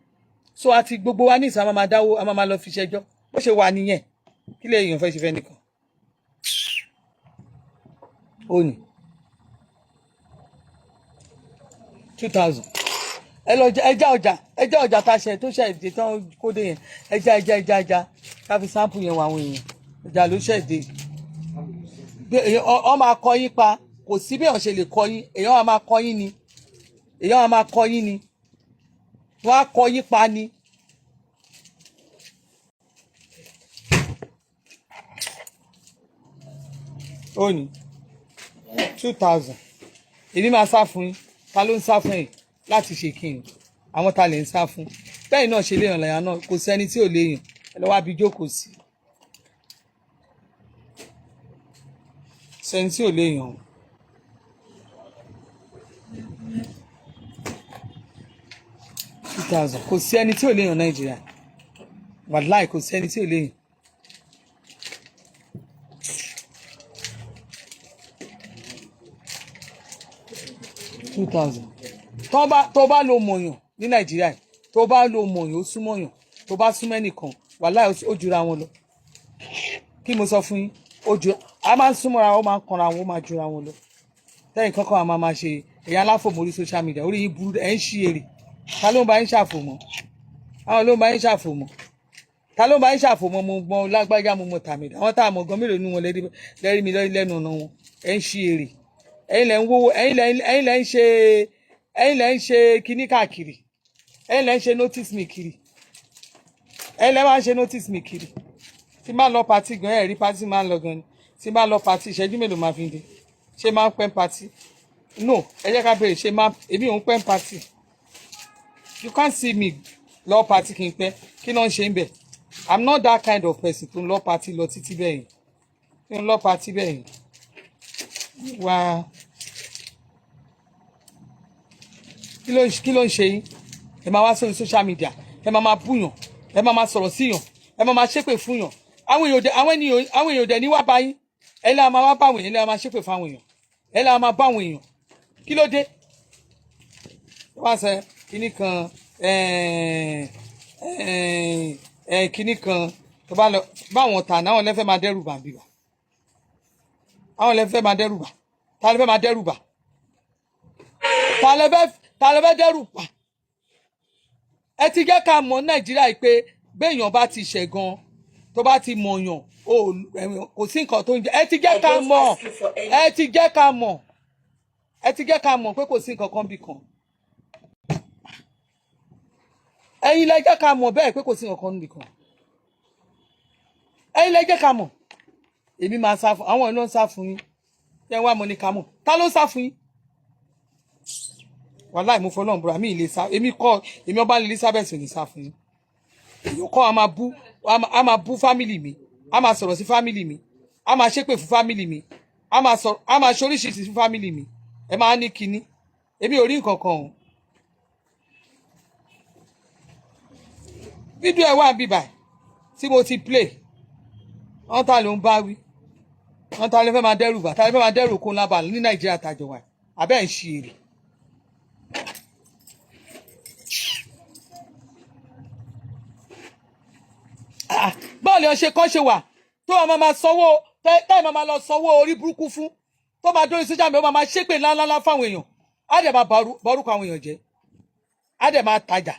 So àti gbogbo wa ní ìsìn, a máa dáwó, a máa lọ fi ṣẹjọ́. Bó ṣe wà nìyẹn. Kí lè èèyàn fẹ́ ṣe fẹ́ nìkan ó ní 2,000. Ẹ lọ ẹja ọjà, ẹja ọjà tá a ṣe tó ṣe èdè tán kó dé yẹn. Ẹja, ẹja, ẹja, ẹja, ká fi sample yẹn wọ àwọn èèyàn. Ọjà ló ṣẹ̀ dé. Ọ máa kọ yín pa. Kò sí bí èèyàn ṣe lè kọ yín. Èèyàn á máa kọ yín ni, èèyàn á máa kọ yín ni, wọ́n á kọ yín pa ni. Ó ní 2,000. Èmi máa sá fún yín? Ta ló ń sá fún yín láti ṣe kí ni? Àwọn ta lè ń sá fún bẹ́ẹ̀ náà ṣe léèyàn lẹ́yìn náà. Kò sẹ́ni tí ò léèyàn. Ẹ lọ́wọ́ àbí jókòó sí sẹ́ni tí ò léèyàn o. 2,000. Kò sí ẹni tí ò léèyàn Nàìjíríà. Wàláì, kò sí ẹni tí ò léèyàn. 2,000. Tó bá lo mọ̀yàn ní Nàìjíríà yìí, tó bá lo mọ̀yàn, ó súnmọ̀yàn, tó bá súnmọ́ ẹnìkan, wàláì, ó jura wọn lọ. Kí mo sọ fún yín? Ó ju a máa ń súnmọ́ra, ó máa ń kanra wọn, ó máa jura wọn lọ. Tẹ́yìn kankan a máa máa ṣe èyàn aláfòmọ́ orí social media. Orí yín burú, ẹ̀ ń ṣí èrè. Ta ló ń bá yín ṣàfòmọ́? Àwọn ló ń bá yín ṣàfòmọ́. Ta ló ń bá yín ṣàfòmọ́? Mo mọ lágbájá, mo mọ tàmídà. Àwọn tá a mọ̀ gan, mélòó nínú wọn lẹ́rí mi lẹ́nu ọ̀nà wọn? Ẹ̀ ń ṣí èrè. Ẹ̀yin lẹ́ ń wówó, ẹ̀yin lẹ́ ń ṣe, ẹ̀yin lẹ́ ń ṣe kinní káàkiri, ẹ̀yin lẹ́ ń ṣe notice me kiri, ẹ̀yin lẹ́ máa ń ṣe notice me kiri. Tí n bá lọ party gan, ẹ̀ rí party máa ń lọ gan ni. Tí n bá lọ party, ìṣẹ́jú mélòó máa fi dé? Ṣé máa ń pẹ́ party? No, ẹ jẹ́ ká béèrè. Ṣé máa, èmi ò ń pẹ́ party. You can't see me lọ party kí n pẹ́. Kí náà ń ṣe ń bẹ̀? I'm not that kind of person tó ń lọ party lọ títí bẹ́ẹ̀ yẹn, tó ń lọ party bẹ́ẹ̀ yẹn. Wá, kí ló ń ṣe yín? Ẹ máa wá sórí social media, ẹ máa máa búyàn, ẹ máa máa sọ̀rọ̀ síyàn, ẹ máa máa ṣépè fúnyàn. Àwọn èèyàn àwọn ènìyàn, àwọn èèyàn dẹ̀ ní wá bá yín. Ẹ lè máa wá bá àwọn èèyàn, ẹ lè máa ṣépè fáwọn èèyàn, ẹ lè máa bá àwọn èèyàn. Kí ló dé? Wọ́n á sọ kíní kan, kíní kan tó bá lọ báwọn tà náà. Àwọn lẹ́fẹ̀ẹ́ máa dẹ́rù bà bíbà. Àwọn lẹ́fẹ̀ẹ́ máa dẹ́rù bà. Ta ló fẹ́ máa dẹ́rù bà? Ta ló fẹ́ dẹ́rù bà? Ẹ ti jẹ́ ká mọ̀ Nàìjíríà yìí pé béèyàn bá ti ṣẹ̀ gan, tó bá ti mọ̀yàn, kò sí nǹkan tó ń jẹ. Ẹ ti jẹ́ I ká don't mọ̀. ask you for any. Ẹ ti jẹ́ ká mọ̀, ẹ ti jẹ́ ká mọ̀ pé kò sí nǹkan kan bí kan. Ẹ̀yin lẹ jẹ́ ká mọ̀ bẹ́ẹ̀ pé kò sí nǹkan kan níbì kan. Ẹ̀yin lẹ jẹ́ ká mọ̀. Èmi máa sá fún àwọn? Ló ń sá fún yín. Ẹ wá mo ní ká mọ̀. Ta ló ń sá fún yín? Wàláì, mo fọlọ́run búra, mi ì lè sá. Èmi kọ́, èmi ọba Elizabeth ò ní sá fún yín. Èyí kọ́, a máa bú family mi, a máa sọ̀rọ̀ sí family mi, a máa ṣépè fún family mi, a máa sọ̀rọ̀, a máa ṣe oríṣiríṣi fún family mi. Ẹ máa ní kinní. Èmi ò rí nǹkan kan o. Fídíò ẹ wà níbí báyìí tí mo ti play. Wọ́n ta ló ń bá wí? Wọ́n ta ló fẹ́ máa dẹ́rù bà? Ta ló fẹ́ máa dẹ́rù kó ńlá bà ní Nàìjíríà tàjọ wà? Abẹ́ ń ṣe èrè. Ah, báwo lè ṣe kọ́ ṣe wà tó máa máa sanwó tẹ́ ẹ̀ máa lọ sanwó orí burúkú fún, tó máa dórí sójà mi, ó máa máa ṣépè ńláńlá fáwọn èèyàn, á dẹ̀ máa borúkọ àwọn èèyàn jẹ́, á dẹ̀ máa tajà,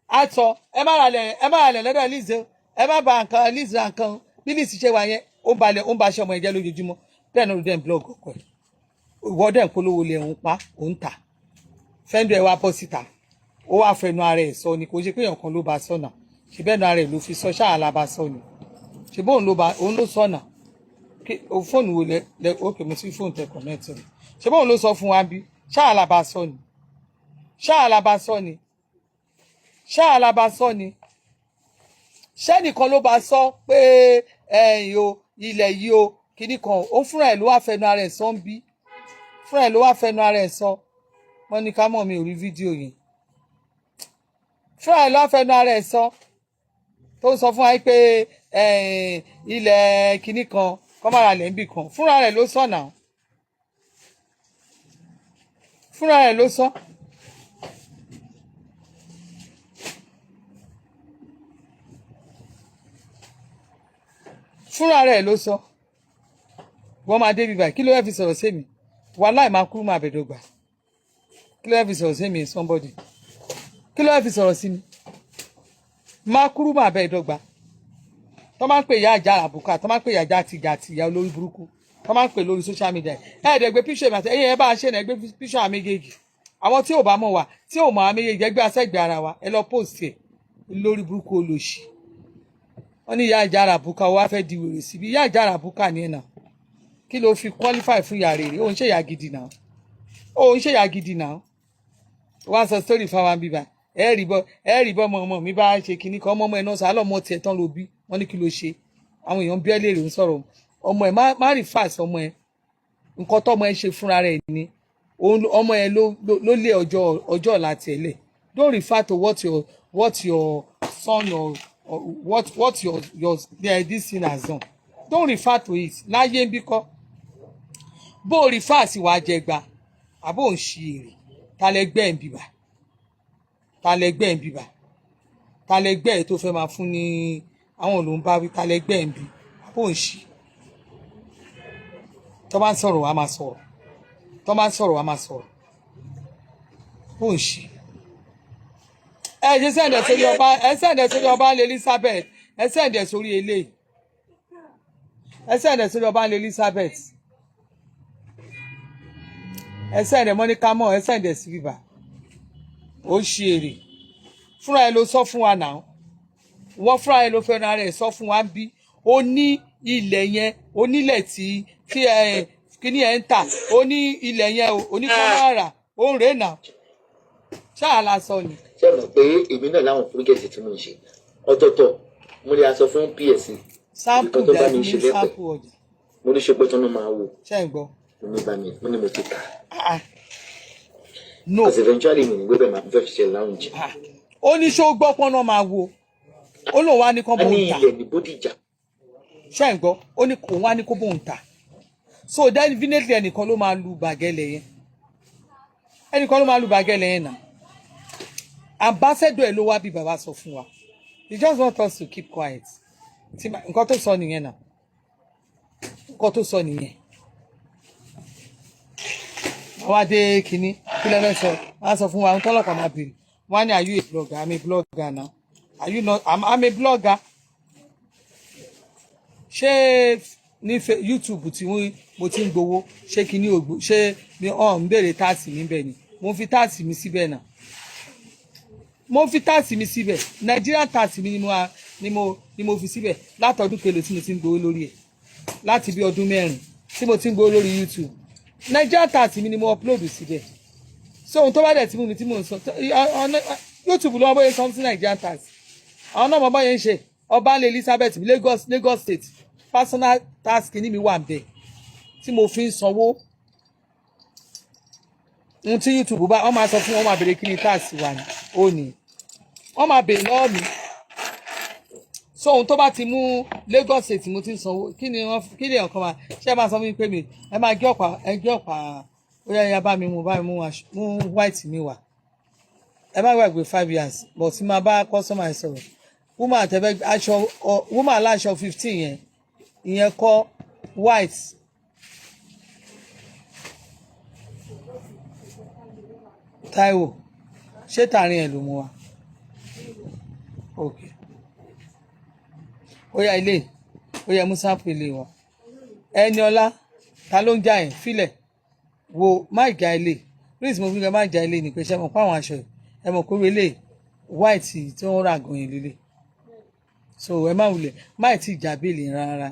á sọ ẹ má ra lẹ̀, ẹ má ra lẹ̀ lọ́dọ̀ Liz o, ẹ má ba nǹkan Liz ra nǹkan. Bí Liz ṣe wà yẹn, ó ń balẹ̀, ó ń ba aṣọ ọmọ ẹ̀jẹ̀ lójoojúmọ́. Bẹ́ẹ̀ náà ló dẹ̀ ń blog ọkọ ẹ̀. Ìwọ dẹ̀ ń polówó lé, òun pa òun tà. Fẹ́ńdọ̀ ẹ̀ wá bọ́ síta, ó wá fẹnu ara ẹ̀ sọ ni. Kò ṣe pé èèyàn kan ló bá sọ̀nà. Ṣe bẹ́ẹ̀ nu ara ẹ̀ ló fi sọ ṣáà la bá sọ ni. Ṣe bóun ló bá òun ló sọ̀nà? O fóònù wo lẹ lẹ? Ókè, mo ti fóònù tẹ connect ni. Ṣe bóun ló sọ fún wa bí? Ṣáà la bá sọ ni, ṣáà la bá sọ ni, ṣáà la bá sọ ni. Ṣẹ́nìkan ló bá sọ pé ẹ̀yìn o, ilẹ̀ yìí o, kinní kan ó fúnra ẹ̀ ló wá fẹnu ara ẹ̀ sọ ń bí. Fúnra ẹ̀ ló wá fẹnu ara ẹ̀ sọ. Wọ́n ní ká mọ̀ mi ò rí fídíò yẹn. Fúnra ẹ̀ lọ́fẹ̀ẹ́nu ara ẹ̀ sọ, tó ń sọ fún wa pé ilẹ̀ kinní kan kọ́mára lẹ̀ ń bì kan. Fúnra rẹ̀ ló sọ náà, fúnra rẹ̀ ló sọ. Fúnra rẹ̀ ló sọ. Wọ́n máa débi báyìí, kí ló fẹ́ fi sọ̀rọ̀ sí mi? Wàhálà, máa kú, máa bẹ̀dọ̀ gbà. Kí ló fẹ́ fi sọ̀rọ̀ sí mi? Somebody, kí ló fẹ́ fi sọ̀rọ̀ sí mi? Máa kúrú, máa bẹ̀ dọ́gba. Tó máa ń pè ìyá àjà àbùkà, tó máa ń pè ìyá àjà àtìgà àti ìyá olórí burúkú, tó máa ń pè lórí social media, ẹ ẹ̀ dẹ̀ gbé píṣọ̀ mi àti ẹ̀yìn ẹ̀ bá a ṣe náà, ẹ gbé píṣọ̀ àmì méjèèjì. Àwọn tí ò bá mọ̀ wá, tí ò mọ̀ àmì méjèèjì, ẹ gbé asẹ́gbẹ̀ ara wa, ẹ lọ post ẹ̀. Lórí burúkú, olóṣì. Wọ́n ní ìyá àjà àbùkà wá fẹ́ di wèrè síbi. Ìyá àjà àbùkà ni ẹ̀ náà. Kí ló fi qualify fún ìyá rere? Ó ń ṣe ìyá gidi náà, ó ń ṣe ìyá gidi náà. Wá sọ story fáwọn bíbá. Ẹ rí bọ́ ọmọ ọmọ mi bá ṣe kinní kan, ọmọ ọmọ ẹ náà sọ àlọ́ ọmọ tiẹ̀ tán ló bí. Wọ́n ní kí ló ṣe? Àwọn èèyàn bí ẹ léèrè, ń sọ̀rọ̀ ọmọ ẹ má rí fàṣ ọmọ ẹ. Nǹkan tọ́mọ ẹ ṣe fúnra rẹ̀ ni ọmọ ẹ ló lé ọjọ́ ọ̀la tiẹ̀ lẹ̀. Don't refer to what your son or what your this thing has done. Don't refer to it láyé ń bí kọ́. Bó o refer sí, wàá jẹ gba àbó ń ṣe èrè. Ta lẹgbẹ́ ẹ̀ ń bíbà? Ta lẹgbẹ́ ẹ̀ ń bíbà? Ta lẹgbẹ́ ẹ̀ tó fẹ́ máa fún ní àwọn ló ń bá wí? Ta lẹgbẹ́ ẹ̀ ń bí àbó ń ṣe? Tó bá ń sọ̀rọ̀, wàá máa sọ̀rọ̀. Tó bá ń sọ̀rọ̀, wàá máa sọ̀rọ̀. Bó ń ṣe. Ẹ ṣe send ẹ̀ sórí ọba, ẹ send ẹ̀ sórí ọba Elizabeth, ẹ send ẹ̀ sórí eléyìí, ẹ send ẹ̀ sórí ọba Elizabeth, ẹ send ẹ̀ mọ́níkà mọ́, ẹ send ẹ̀ sí bíbá. Ó ṣe èrè. Fúnra ẹ ló sọ fún wa náà. Wọ́n fúnra ẹ ló fẹ́ràn ara ẹ sọ fún wa bí ó ní ilẹ̀ yẹn, onílẹ̀ tí ẹ kíní ẹ ń tà. Ó ní ilẹ̀ yẹn o, oníkọ́mọ́ra ó ń rè náà ṣáà la sọ ni. Ṣé ẹ mọ̀ pé èmi náà láwọn project tí mò ń ṣe ọ̀tọ̀ọ̀tọ̀? Mo lè aṣọ fún PSC sample nǹkan tó bá dẹ̀ mi ní ṣe lẹ́pẹ̀. Sample ọjà. Mo ní ṣe pé tó ń máa wò. Ṣé ń gbọ́? Mo ní bá mi, mo ní mo ti tà. Ah, ah. No. Because eventually mi ní gbé bẹ́ẹ̀, máa fẹ́ fi ṣe lounge. Ah. Ó ní ṣó gbọ́ pọ́n náà máa wo, ó lóun wá ní kán A bóun ní tà. ilẹ̀ ní Bódìjà. Ṣé ń gbọ́? Ó ní òun wá ní kó bóun tà. So definitely ẹnìkan ló máa lu bàgẹ́lẹ̀ yẹn, ẹnìkan ló máa lu bàgẹ́lẹ̀ yẹn náà. Ambassador ẹ̀ ló wá bí bàbá sọ fún wa. He just want us to keep quiet. Nǹkan tó sọ nìyẹn náà, nǹkan tó sọ nìyẹn. Àwa dé kínní, kí lẹ́fẹ̀ẹ́ sọ? Wọ́n á sọ fún wa ohun tọ́lọ́pàá máa béèrè. Wọ́n á ní, "Are you a blogger?" I'm a blogger now. Are you not? I'm a blogger. Ṣé ní YouTube tí wọ́n mo ti ń gbowó, ṣé kínní ògbó, ṣé mi ọ̀ ń béèrè tax mi bẹ́ẹ̀ ni? Mo ń fi tax mi síbẹ̀ náà, mo ń fi tax mi síbẹ̀. Nigerian tax mi ni mo fi síbẹ̀ látọdún kelo tí mo ti ń gbowó lórí ẹ̀, láti bí ọdún 4 tí mo ti ń gbowó lórí YouTube. Nigerian tax mi ni mo upload síbẹ̀. So ohun tó bá dẹ̀ tí mú mi tí mò ń sọ YouTube ló wọ́n bóyá something Nigerian tax, àwọn náà mọ̀ bóyá ń ṣe. Ọbańlé Elizabeth, Lagos State personal tax kìíní mi wà ń bẹ̀ tí mo fi ń sanwó. Ohun tí YouTube bá wọ́n máa sọ fún wọn, máa béèrè kí ni tax wà ní, ó ní wọ́n máa béèrè lọ́wọ́ mi. So ohun tó bá ti mú Lagos State mo ti ń sanwó, kí ni wọ́n, kí ni ọ̀kan máa ṣé ẹ máa sọ fún mi pé mi ẹ máa gé ọ̀pá, ẹ gé ọ̀pá. Ó yá ya, bá mi mú, bá mi mú mú white mi wá. Ẹ má gbàgbé 5 years, but tí máa bá customer yẹn sọ̀rọ̀, woman àtẹ̀fẹ́ aṣọ, woman aláṣọ 15 yẹn, ìyẹn kọ́ white. Táíwò, ṣé tààrin ẹ̀ ló mú wa? Ok, ó yá ilé, ó yá mú sample ilé wa. Ẹni ọlá, ta ló ń jà yẹn? Filẹ̀ wo, má jà ilé. Please, mo fi kẹ́ má jà ilé ní pé ṣe mọ̀ pé àwọn aṣọ yìí, ẹ mọ̀ pé ilé white tí wọ́n rà gan yẹn lélẹ̀. So ẹ má wulẹ̀, má ì tí ì jà bale rárá.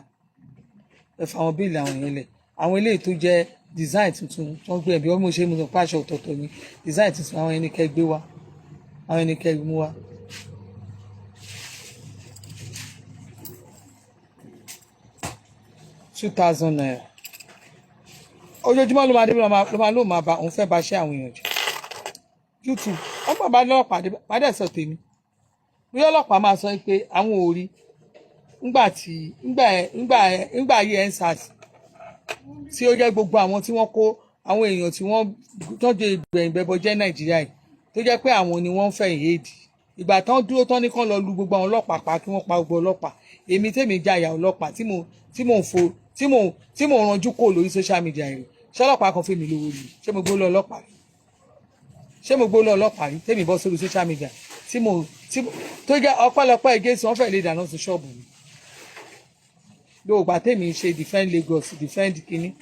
Ẹ fa àwọn bale àwọn yẹn lẹ̀. Àwọn eléyìí tó jẹ́ design tuntun tó ń gbé ẹbí wọ́n, mo ṣe mo sọ pé aṣọ ọ̀tọ̀ọ̀tọ̀ ni design tuntun. Àwọn ẹni kẹ́ gbé wá, àwọn ẹni kẹ́ mú wá. ₦2,000 ojoojúmọ́ ló máa dé, ló máa ló máa bá òun fẹ́ bá ṣe àwọn èèyàn jù. YouTube wọ́n bá lọ́pàá dé, má dẹ̀ sọ tèmi. Bóyá ọlọ́pàá máa sọ pé àwọn ò rí ńgbà tí ńgbà ayé EndSARS, tí ó jẹ́ gbogbo àwọn tí wọ́n kó àwọn èèyàn tí wọ́n tọ́jú ìgbẹ̀yìn bẹ́bọ jẹ́ Nàìjíríà yìí, tó jẹ́ pé àwọn ni wọ́n ń fẹ̀yìn éèdì. Ìgbà tán dúró tán ní kán lọ lu gbogbo àwọn ọlọ́pàá pa, kí wọ́n pa gbogbo ọlọ́pàá. Èmi tèmi jàyà ọlọ́pàá tí mò ń fo tí mò ń ranjú kò lórí social media yìí, ṣé ọlọ́pàá kan fèmí lówó rí? Ṣé mo gbó lọ ọlọ́pàá rí? Ṣé mo gbó lọ ọlọ́pàá rí? Tèmi bọ́ sórí social media tí mo tí tó jẹ́ ọpẹ́lọpẹ́ Jésù, wọ́n fẹ́ẹ́ lè dáná sun ṣọ́ọ̀bù mi. Lóògbà tèmi ń ṣe defend Lagos, defend kínní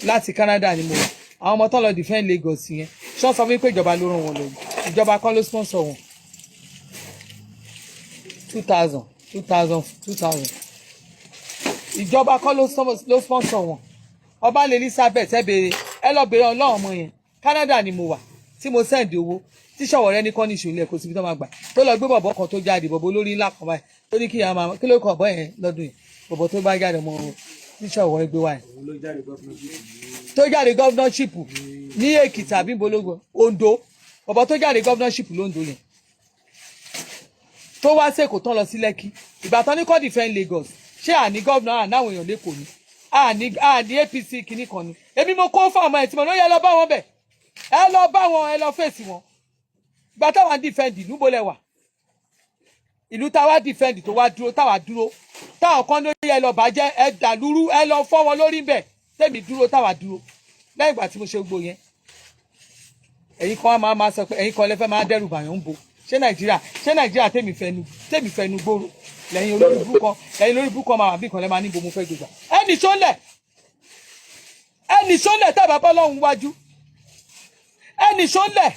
láti Canada ni mo wà. Àwọn ọmọ tó lọ defend Lagos yẹn, ṣé wọ́n sọ fún mi pé ìjọba ló ràn wọ́n lọ? Ìjọba kọ́ ló sponsor wọn. 2,000, 2,000, 2,000, ìjọba kọ́ ló sponsor wọn. Ọba Elizabeth, ẹ béèrè, ẹ lọ béèrè ọlọ́run ọmọ yẹn. Canada ni mo wà tí mo send owó tí Sowore ní kọ́ ní ìṣòlẹ̀, kò síbi tó máa gbà tó lọ gbé bọ̀bọ̀ kan tó jáde, bọ̀bọ̀ olórí ńlá kan báyìí tó ní kí ìyá máa kí ló kọ̀ bọ́ yẹn lọ́dún yìí, bọ̀bọ̀ tó bá jáde mọ́ tí Sowore gbé wáyé, tó jáde governorship ní Èkìtì àbí bológun Ondo, bọ̀bọ̀ tó jáde governorship lóńdó yẹn tó wá sèkó tán lọ sí Lẹ́kì. Ìgbà tán ní kọ́ defend Lagos, ṣé àní governor ànáwọn èèyàn lẹ́kọ̀ọ́ ni? Àní APC kìíní kan ni. Èmi mo kó fún ọmọ ẹ̀ tí mo ní ó yẹ lọ bá wọn bẹ̀, ẹ lọ bá wọn, ẹ lọ fèsì wọn. Ìgbà táwa ń defend ìlú, bólẹ̀ wà ìlú táwa defend tó wá dúró, táwa dúró, táwọn kan ló yẹ lọ bàjẹ́, ẹ dàlúrú, ẹ lọ fọ́ wọn lórí bẹ̀. Tẹ̀mí dúró, táwa dúró. Lẹ́yìn ìgbà tí mo ṣe gbogbo yẹn, ẹ̀yin kan máa sọ pé ẹ̀yin kan lè fẹ́ máa dẹ́rù bàyàn ń bo. Ṣé Nàìjíríà tèmi fẹnu gbòòrò lẹ́yìn olórí burúkọ, lẹ́yìn olórí burúkọ máa wà bí kan lẹ́ máa níbo mo fẹ́ gbégbà. Ẹnì sólẹ̀, ẹnì sólẹ̀, tẹ́ bá bọ́ lọ́hùn wájú, ẹnì sólẹ̀.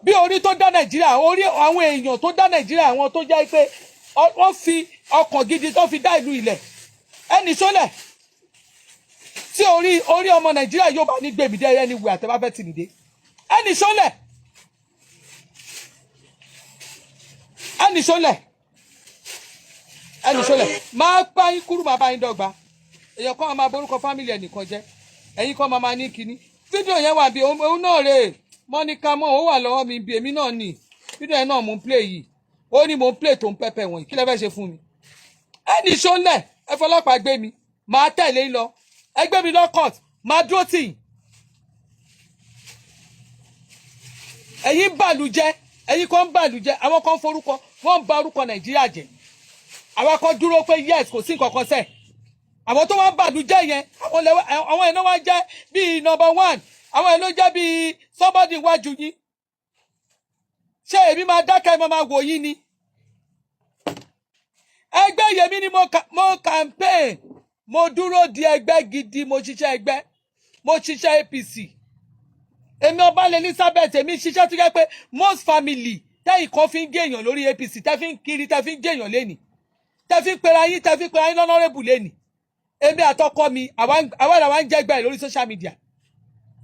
Bí orí tó dá Nàìjíríà, orí àwọn èèyàn tó dá Nàìjíríà, àwọn tó jẹ́ pé wọ́n fi ọkàn gidi tó fi dá ìlú ilẹ̀, ẹnì sólẹ̀. Tí orí ọmọ Nàìjíríà yóò bá ní gbèmídé ẹni wù àtẹ́bá fẹ́ tì mí dé, ẹnì sólẹ̀, ẹnì sólẹ̀, ẹnì sólẹ̀. Máa bá yín kúrú, máa bá yín dọ́gba. Èèyàn kan máa borúkọ family ẹnìkan jẹ́, ẹ̀yin kan máa ní kinní. Fídíò yẹn wà bí òun náà rè é, mọ́níkà mọ́ ó wà lọ́wọ́ mi bí èmi náà nì. Fídíò yẹn náà mò ń play yìí, ó ní mò ń play tó ń pẹ́pẹ́ wọ̀nyí. Kí lẹ fẹ́ ṣe fún mi? Ẹnì sólẹ̀, ẹ fọlọ́pàá gbé mi, máa tẹ̀lé yín lọ. Ẹ gbé mi lọ court, máa dúró tì yín. Ẹ̀yin ń bàlújẹ́, ẹ̀yin kan ń bàlújẹ́, àwọn kan ń forúkọ, wọ́n ń ba orúkọ Nàìjíríà jẹ́. Àwọn kan dúró pé yes, kò sí nǹkan kan sẹ́ẹ̀. Àwọn tó wá ń bàlújẹ́ yẹn, àwọn yẹn náà wá jẹ́ bíi number one, àwọn yẹn ló jẹ́ bíi somebody wájú yín. Ṣé èmi máa dákẹ́, máa wò yín ni? Ẹgbẹ́ yèmí ni mo campaign, mo dúró di ẹgbẹ́ gidi, mo ṣiṣẹ́ ẹgbẹ́, mo ṣiṣẹ́ APC. Èmi Ọbalẹ̀ Elizabeth, èmi ṣiṣẹ́ tó jẹ́ pé most family tẹ́yìn kan fi ń gé èèyàn lórí APC, tẹ́ fi ń kiri, tẹ́ fi ń gé èèyàn lẹ́nìí, tẹ́ fi ń pera yín l'honourable lẹ́nìí. Èmi àtọkọ mi, àwa làwa ń jẹ́gbẹ́ ẹ̀ lórí social media.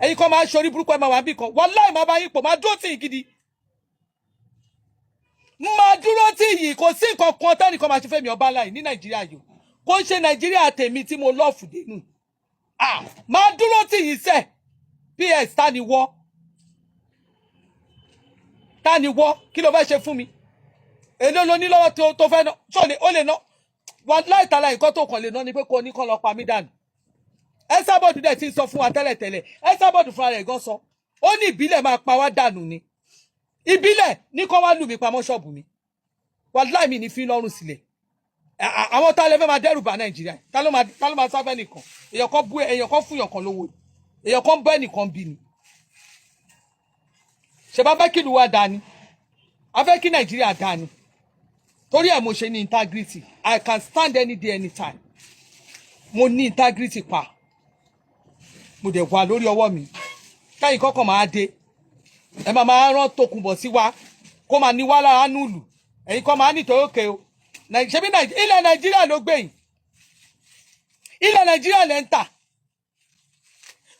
Ẹ̀yin kan máa ń ṣorí burúkú, ẹ̀ máa wà níbì kan. Wàláì, máa bá yín pọ̀, máa dúró tì yín gidi, máa dúró tì yín. Kò sí nǹkan kan tẹ́nìkan máa ṣe fẹ́mi ọba láì ní Nàìjíríà yìí, kò ń ṣe Nàìjíríà tèmi tí mo love dénú. Ah, máa dúró tì yín sẹ́. Ps, ta ni wọ́? Ta ni wọ́? Kí ló fẹ́ ṣe fún mi? Èló ló ní lọ́wọ́ tó fẹ́ ná? Ṣó lè ó lè ná? Wà láìtàlá, nǹkan tó kàn lè ná ni pé kó ní kán lọ pa mí dànù. Esabod dẹ̀ ti ń sọ fún wa tẹ́lẹ̀tẹ́lẹ̀. Esabod fúnra rẹ̀ gan sọ, ó ní ìbílẹ̀ máa pa wá dànù ni. Ìbílẹ̀ ní kó wá lù mí pamọ́ ṣọ́ọ̀bù mi, wàláì, mi ní fi lọ́rùn sílẹ̀. Àwọn tá a lè fẹ́ máa dẹ́rù bà Nàìjíríà, ta ló máa sáfẹ́ nìkan? Èèyàn kan bú, èèyàn kan fún èèyàn kan lówó, èèyàn kan bẹ́ nìkan bí ni. Ṣe bá fẹ́ kí ìlú wa dáa ni, a fẹ́ kí Nàìjíríà dáa ni. Torí ẹ̀ mo ṣe ní integrity. I can stand any day, anytime. Mo ní integrity pa, mo dẹ̀ wà lórí ọwọ́ mi. Kẹ́yìn kọ́kọ́ máa dé, ẹ máa máa rán Tòkunbọ̀ sí wa, kó máa ní wá lára nùlù. Ẹ̀yin kọ́ máa nítorí òkè o. Ṣebí ilẹ̀ Nàìjíríà ló gbé yìí, ilẹ̀ Nàìjíríà lẹ́ ń tà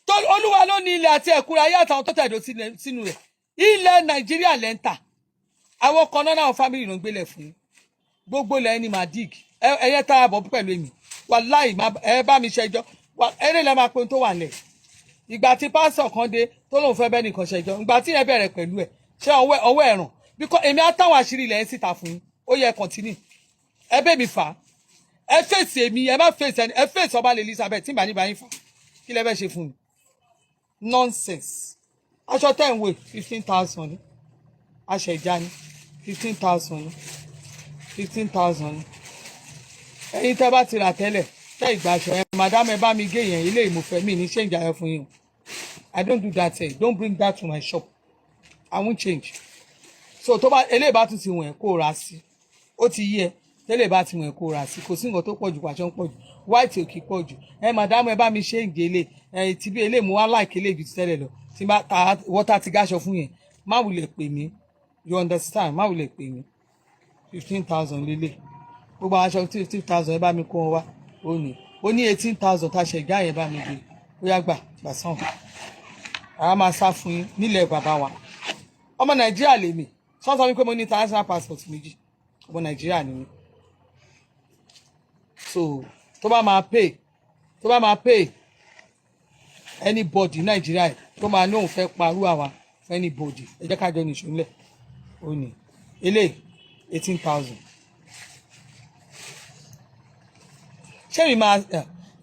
tó. Olúwa ló ní ilẹ̀ àti ẹ̀kúnrẹ́ ayé àtàwọn tó tẹ̀dó sínú rẹ̀. Ilẹ̀ Nàìjíríà lẹ́ ń tà. Àwọn kan náà, náà family ló ń gbélé fún yín. Gbogbo ilẹ̀ ẹni máa dig ẹyẹ tá a bọ̀ pẹ̀lú èmi. Wàláì, ẹ bá mi ṣẹjọ́, eré lẹ́ máa pe ohun tó wà nílẹ̀. Ìgbà tí pásọ̀ kan dé tó lóun fẹ́ bẹ́ẹ̀ nìkan ṣẹjọ́, ìgbà tí yẹn bẹ̀rẹ̀ pẹ̀lú ẹ̀, ṣé ọwọ́ ẹ̀ràn bíkọ́ èmi á táwọn àṣírí ilẹ̀ ń síta fún yín. Ó yẹ continue. Ẹ bẹ́ mi fà á. Ẹ fèsì èmi, ẹ má fèsì ẹni, ẹ fèsì ọba Elizabeth tí n bá ní bá yín fà. Kí lẹ fẹ́ ṣe fún mi? Nonsense. Aṣọ tẹ̀ ń wò, 15,000 ni. Aṣọ ìjà ni, 15,000 ni, 15,000 ni. Ẹ̀yin tẹ́ bá ti rà tẹ́lẹ̀, tẹ́ ìgbà aṣọ yẹn, madam, ẹ bá mi gé yẹn. Ilé ìmọ̀fẹ́ mi ní change ayọ̀ fún yín o. I don't do that. Don't bring that to my shop. I won't change. So tó bá eléyìí bá tún ti wọ̀n ẹ́, kó o rà sí. Ó ti yí ẹ. Tẹ́lẹ̀ bá ti wọ̀n ẹ́, kó o rà sí. Kò sí nǹkan tó pọ̀ jù, pàṣẹ ń pọ̀ jù, white ò kì í pọ̀ jù. Ẹ madam, ẹ bá mi ṣe ìgélé ẹ ti bí eléyìí, mo wá like eléyìí ju ti tẹ́lẹ̀ lọ. Tí bá ta wọ́tá ti gáṣọ fún yẹn, má wulẹ̀ pè mí. You understand? Má wulẹ̀ pè mí. 15,000 lélẹ̀. Gbogbo àwọn aṣọ 15,000, ẹ bá mi kó wọn wá. Ó ní 18,000 tá a ṣe ìgá yẹn, bá mi gbé. Ó yá, gbà gbà sàn. Àwa máa sá fún yín nílẹ̀ bàbá wa? Ọmọ Nàìjíríà lèmi. Sọ́sọ́ wípé mo ní international passport méjì. Ọmọ Nàìjíríà ni mí. So tó bá máa pay anybody Nàìjíríà tó máa ní òun fẹ́ parú àwa fún anybody, ẹ jẹ́ ká jọ nìṣó ńlẹ̀. Ó ní eléyìí, 18,000. Ṣé mi máa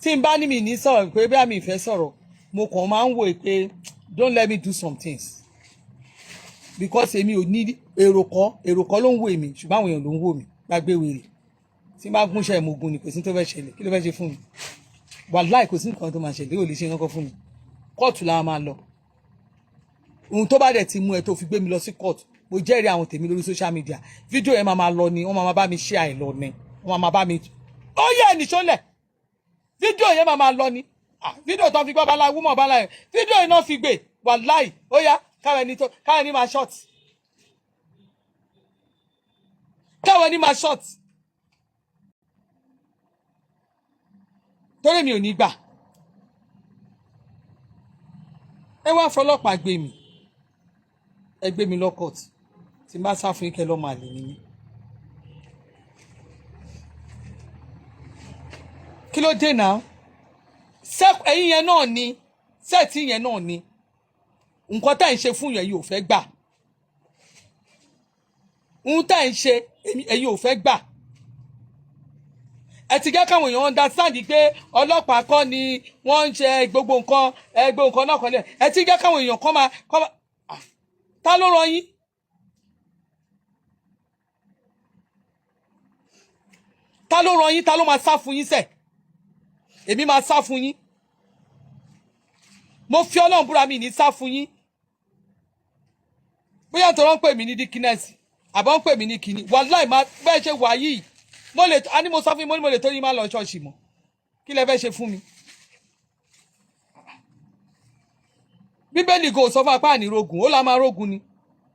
tí n bá ní mi ní sọ̀rọ̀ pé bí àmì ìfẹ́ sọ̀rọ̀, mo kàn máa ń wò pé don't let me do some things, because èmi ò ní èrò kọ́. Èrò kọ́ ló ń wò èmi, ṣùgbọ́n àwọn èèyàn ló ń wò mí. Gbàgbé wèrè. Tí n bá gúnṣẹ́, mo gun ni. Kò sí tó fẹ́ ṣẹlẹ̀. Kí ló fẹ́ ṣe fún mi? Wàláì, kò sí nǹkan tó máa ṣẹlẹ̀. Ó lè ṣe nǹkan fún mi. Kóòtù la máa lọ. Ohun tó bá dẹ̀ ti mú ẹ tó fi gbé mi lọ sí kóòtù, mo jẹ́rìí àwọn tèmi lórí social media. Fídíò yẹn máa máa lọ ni, wọ́n máa bá mi ṣe àìlọ ni, wọ́n máa bá mi. Ó yẹ ẹnìṣọ́lẹ̀. Fídíò yẹn máa máa lọ ni. Fídíò tó fi gbọ́ bala wúmọ̀ bala yẹn, fídíò yẹn náà fi gbé. Wàláì, ó yá, káwọn ẹni tó káwọn ẹni máa short, káwọn ẹni máa short, torí mi ò ní gbà. Ẹ wá fọlọ́pàá gbé mi, ẹ gbé mi lọ court. Tí n bá sá fún yín, kẹ́ lọ́ọ́ máa lè ní mí. Kí ló dé náà? Ẹ̀yin yẹn náà ni set yẹn náà ni nǹkan tá ẹ̀ ń ṣe fún yẹn, ẹ̀yin ò fẹ́ gbà. Ohun tá ẹ̀ ń ṣe, ẹ̀yin ò fẹ́ gbà. Ẹ ti jẹ́ káwọn èèyàn understand pé ọlọ́pàá kọ́ ni wọ́n ń ṣe gbogbo nǹkan. Ẹ gbogbo nǹkan náà kọ́ lẹ̀. Ẹ ti jẹ́ káwọn èèyàn kọ́ máa. Ta ló rán yín? Ta ló rán yín? Ta ló máa sá fún yín sẹ̀? Èmi máa sá fún yín? Mo fi Ọlọ́run búra, mi ní sá fún yín. Bóyá tó ń pè mí ní dikínẹ́sì àbọ̀ ń pè mí ní kinní, wàláì máa bẹ́ẹ̀ ṣe wà yìí. Mo lè a ní mo sọ fún yín, mo ní mo lè tó yín má lọ ṣọ́ọ̀ṣì mọ́. Kí lẹ fẹ́ ṣe fún mi? Bíbélì kò sọ fún apá ànírógun, ó la máa rógun ni.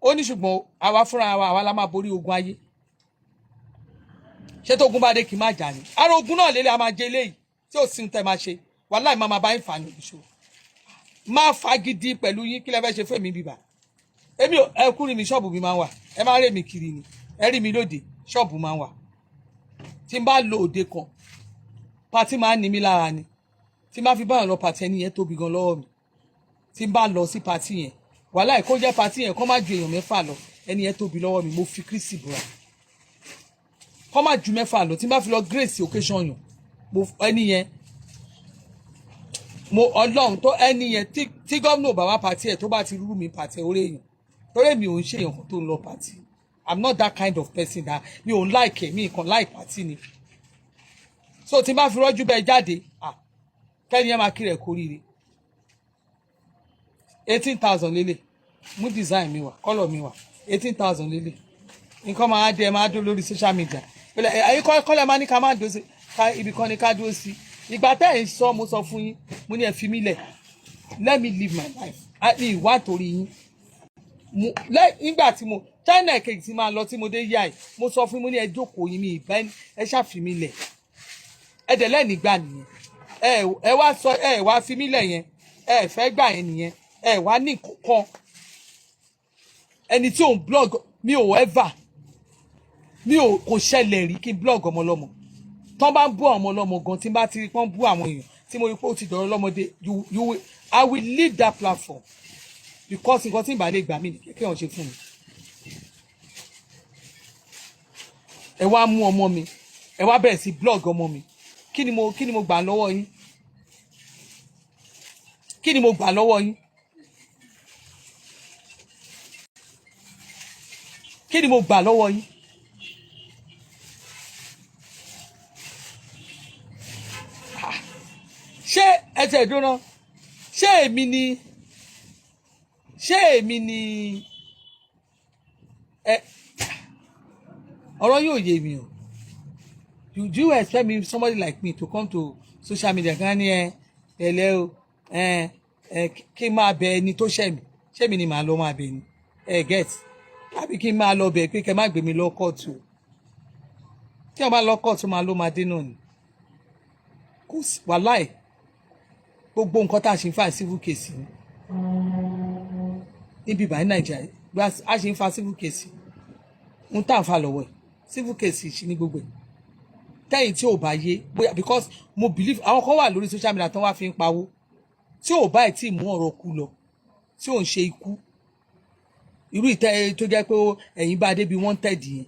Ó ní ṣùgbọ́n àwa fúnra wa, àwa la máa borí ogun ayé. Ṣé tógun bá dé, kí n má jà ní ara ogun náà lélẹ̀? A máa jẹ eléyìí tí ò sí ń tẹ́ máa ṣe. Wàláì, máa bá yín fà ní ìṣó, máa fagidi pẹ̀lú yín. Kí lẹ fẹ́ ṣe fún èmi bíbà? Èmi ò ẹ kúrin mi, ṣọ́ọ̀bù mi máa ń wà. Ẹ máa rí mi kiri ni, ẹ rí mi lóde, ṣọ́ọ̀bù máa ń wà. Tí n bá lo òde kan, party máa ń ní mi lára ni. Tí n bá fi báyọ̀ lọ party, ẹni yẹn tóbi gan lọ́wọ́ mi. Tí n bá lọ sí party yẹn, wàláì, kó jẹ́ party yẹn kó má ju èèyàn mẹ́fà lọ, ẹni yẹn tóbi lọ́wọ́ mi. Mo fi Kristi búra, kó má ju mẹ́fà lọ. Tí n bá fi lọ grace occasion yàn, mo ẹni yẹn, mo Ọlọ́run tó ẹni yẹn tí gómìnà ò bá wá party ẹ̀, tó bá ti rú mi party ẹ̀, orí èèyàn, torí mi ò ń ṣe èèyàn kan tó ń lọ party. I'm not that kind of person that mi ò ń like ẹ̀, mi kàn like party ni. So tí n bá fi rọ́jú bẹ́ẹ̀ jáde, ah, kẹ́ni yẹn máa kí rẹ̀ kórìíre. 18,000 lélẹ̀. Mú design mi wá, colour mi wá. 18,000 lélẹ̀. Nǹkan máa dé, ẹ máa dó lórí social media. Ẹ̀yin kọ́lẹ̀ máa ní ká máa dó sí ká ibì kan ní ká dúró sí. Ìgbà tẹ́ ẹ̀ ń sọ, mo sọ fún yín, mo ní ẹ fi mí lẹ̀, let me live my life. Mi ìwà torí yín nígbà tí mo China kejì tí máa lọ, tí mo dé yá ẹ̀, mo sọ fún yín, mo ní ẹ jókòó yín, mi ìbá ẹ ṣàfi mí lẹ̀. Ẹ dẹ̀ lẹ́ẹ̀ní gbà nìyẹn. Ẹ wá sọ ẹ wá fi mí lẹ̀ yẹn, ẹ fẹ́ gbà yẹn nìyẹn. Ẹ wá ní kankan. Ẹni tí òun blog mi ò ever, mi ò kò ṣẹlẹ̀ rí kí n blog ọmọlọ́mọ. Tọ́ bá ń bú ọmọ ọlọ́mọ gan, tí n bá ti rí pọ́n bú àwọn èèyàn, tí mo rí pé ó ti dọ̀rọ̀ lọ́mọdé, you you will I will leave that platform, because nǹkan tí n bá lè gbà mí ní kéèyàn ṣe fún mi. Ẹ wá mú ọmọ mi, ẹ wá bẹ̀rẹ̀ sí blog ọmọ mi. Kí ni mo gbà lọ́wọ́ yín? Kí ni mo gbà lọ́wọ́ yín? Kí ni mo gbà lọ́wọ́ yín? Ṣé ẹ tẹ̀ dúró? Ṣé èmi ni, ṣé èmi ni ẹ? Ọ̀rọ̀ yóò yé mi o. Do you expect me, somebody like me, to come to social media kan ní ẹ ẹlẹ́ o, ẹ ẹ kí n máa bẹ ẹni tó ṣẹ̀ mí? Ṣé mi ni màá lọ máa bẹ ni ẹ get, àbí kí n máa lọ bẹ̀ pé kẹ má gbé mi lọ kóòtù? Tí wọn bá lọ kóòtù, máa ló máa dé náà ni. Kò sí wàláì, gbogbo nǹkan tá a ṣe ń fa civil case ni níbi ìbàní Nàìjíríà, a ṣe ń fa civil case ń tà ń fa lọ́wọ́ ẹ̀. Civil case ṣì ní gbogbo ẹ̀ tẹ́yìn tí ò bá yé bóyá, because mo believe àwọn kan wà lórí social media tán wá fi ń pawó tí ò bá ẹ̀ tí ì mú ọ̀rọ̀ kú lọ, tí ò ń ṣe ikú irú ìtẹ́ tó jẹ́ pé ẹ̀yin bá débi wanted yẹn,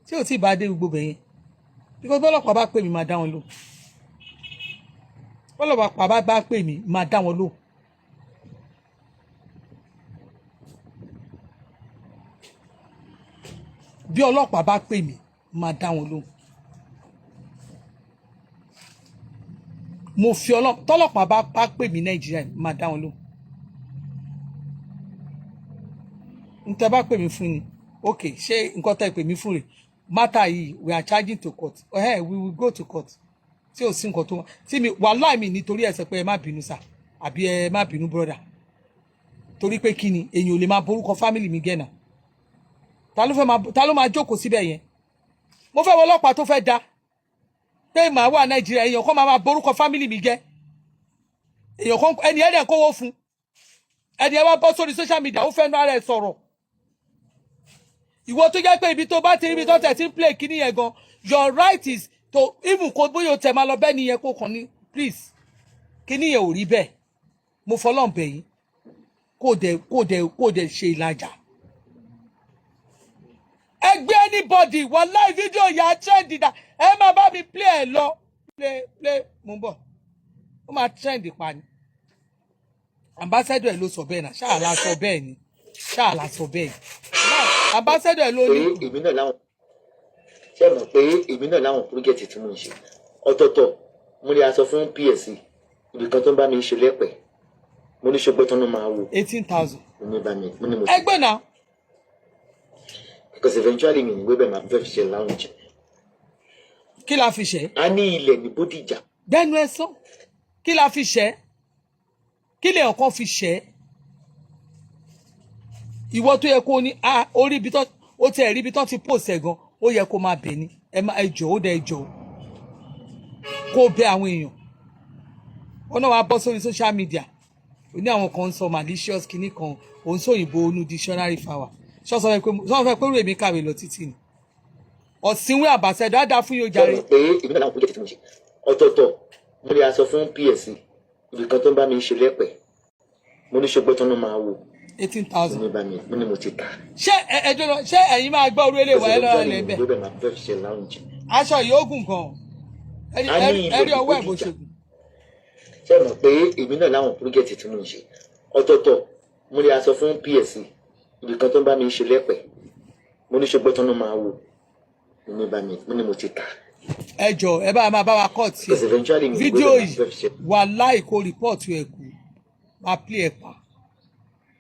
tí ò tí ì bá dé gbogbo yẹn, because bọ́lọ́pàá bá pè mí, máa dá wọn lò. Bọ́lọ́pàá bá pè mí, máa dá wọn lò. Bí ọlọ́pàá bá pè mí, máa dá wọn lò. Mo fi tọ́lọ́pàá bá pè mí Nàìjíríà, máa dá wọn lò. Ntẹ́ bá pè mí fún ni, ok, ṣé nǹkan tẹ́ pè mí fún rè? Matter yìí, we are charging to court. Hey, we will go to court. Tí ò sí nǹkan tó tí mi wàhálà mi nítorí ẹ sọ pé ẹ má bínú sà, àbí ẹ má bínú brother, torí pé kí ni, èèyàn ò lè máa borúkọ family mi gẹ́nà. Ta ló fẹ́ máa, ta ló máa jókòó síbẹ̀ yẹn? Mo fẹ́ wọ ọlọ́pàá tó fẹ́ da pé màá wà Nàìjíríà, èèyàn kan máa borúkọ family mi jẹ́, èèyàn kan ẹni ẹ̀ dẹ̀ kówó fún ẹni ẹ wá bọ́ sórí social media, ó fẹ́ nu ara ẹ̀ sọ̀rọ̀. Ìwọ tó jẹ́ pé ibi tó bá ti rí ibi tó tẹ̀ sí play kíní yẹn gan, your right is to even kó bóyá o tẹ̀ máa lọ bẹ́ẹ̀ nìyẹn, kó kàn ní please, kíní yẹn ò rí bẹ́ẹ̀, mo fọlọ́n bẹ̀ yín, kó dẹ̀ ṣe ìlàjà. Ẹgbẹ́ anybody wàláì, fídíò yà trend dà, ẹ máa bá mi play ẹ lọ, play play, mo ń bọ̀, ó máa trend pa ni. Ambassador ẹ ló sọ bẹ́ẹ̀ náà, ṣáà la sọ bẹ́ẹ̀ ni, ṣáà la sọ bẹ́ẹ̀ ni, ambassador ẹ ló pé ní. Èmi náà láwọn, ṣé mọ̀ pé èmi náà láwọn project tí mò ń ṣe ọ̀tọ̀ọ̀tọ̀. Mo lè aṣọ fún PSC, ibì kan tó ń bá mi ṣe lẹ́pẹ̀. Mo ní ṣọgbọ́n tó ń máa wò. 18,000. Mo ní bá mi, mo ní mo ti Ẹgbẹ́ náà. Because eventually mi ní gbé bẹ́ẹ̀, máa fẹ́ fi ṣe lounge. Kí la fi ṣe? A ní ilẹ̀ ní Bódìjà. Gbẹ́nu ẹ sán. Kí la fi ṣe? Kí lè ọkàn fi ṣe? Ìwọ tó yẹ kó ní a orí ibi tó ó tiẹ̀ rí ibi tó ti post ẹ̀ gan, ó yẹ kó máa bẹ̀ ni. Ẹ má ẹ jọ̀ọ́, ó dẹ̀ ẹ jọ̀ọ́, kó bẹ àwọn èèyàn. Ó náà wá bọ́ sórí social media, ó ní àwọn kan ń sọ malicious kinní kan, òun sóyìnbó onú dictionary fáwa. Ṣọ́sọ́ fẹ́ pé rèmi kàwé lọ títì ni ọ̀sìnwé àbàṣẹ́dọ̀ á dáa fún yóò Ṣé jàre. mọ̀ pé èmi náà láwọn project tí mo ṣe ọ̀tọ̀ọ̀tọ̀. Mo lè aṣọ fún PSC, ibì kan tó ń bá mi ṣe lẹ́pẹ̀. Mo ní ṣọgbọ́n tó ń máa wò. eighteen Mo thousand ní bá mi, mo ní mo ti tà. Ṣé ẹ ẹ dúró, ṣé ẹ̀yin máa gbọ́ orí eléwà ẹ lọ́rọ̀ Eventually mi lẹ́ ní bẹ́ẹ̀? gbé bẹ́ẹ̀, máa fẹ́ fi ṣe lounge. Aṣọ yìí ó gùn gan. A ní Ẹ rí ilẹ̀ ní ọwọ́ ẹ̀ bó Bódìjà. ṣe gùn. Ṣé mọ̀ pé èmi náà láwọn project tí mo ń ṣe ọ̀tọ̀ọ̀tọ̀. Mo lè aṣọ fún PSC, ibì kan tó ń bá mi ṣe lẹ́pẹ̀. Mo ní ṣọgbọ́n tó ń máa wò. Mo ní bá mi, mo ní mo ti tà. Ẹ jọ, ẹ bá máa bá wa kọ́ tiẹ̀. Because eventually mi ní gbé Fídíò bẹ́ẹ̀, máa yìí fẹ́ fi ṣe. Wàláì, kó report ẹ̀ kú, máa play ẹ̀ pa.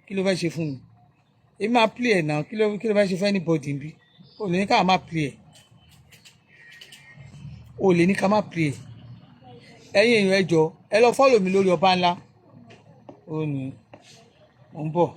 Kí ló fẹ́ ṣe fún mi? Èmi máa play ẹ̀ náà. Kí ló fẹ́ ṣe fún anybody bí o lè ní ká máa play ẹ̀? O lè ní ká máa play ẹ̀. Ẹ̀yin èèyàn, ẹ jọ, ẹ lọ follow mi lórí ọba ńlá. Ó ní mò ń bọ̀.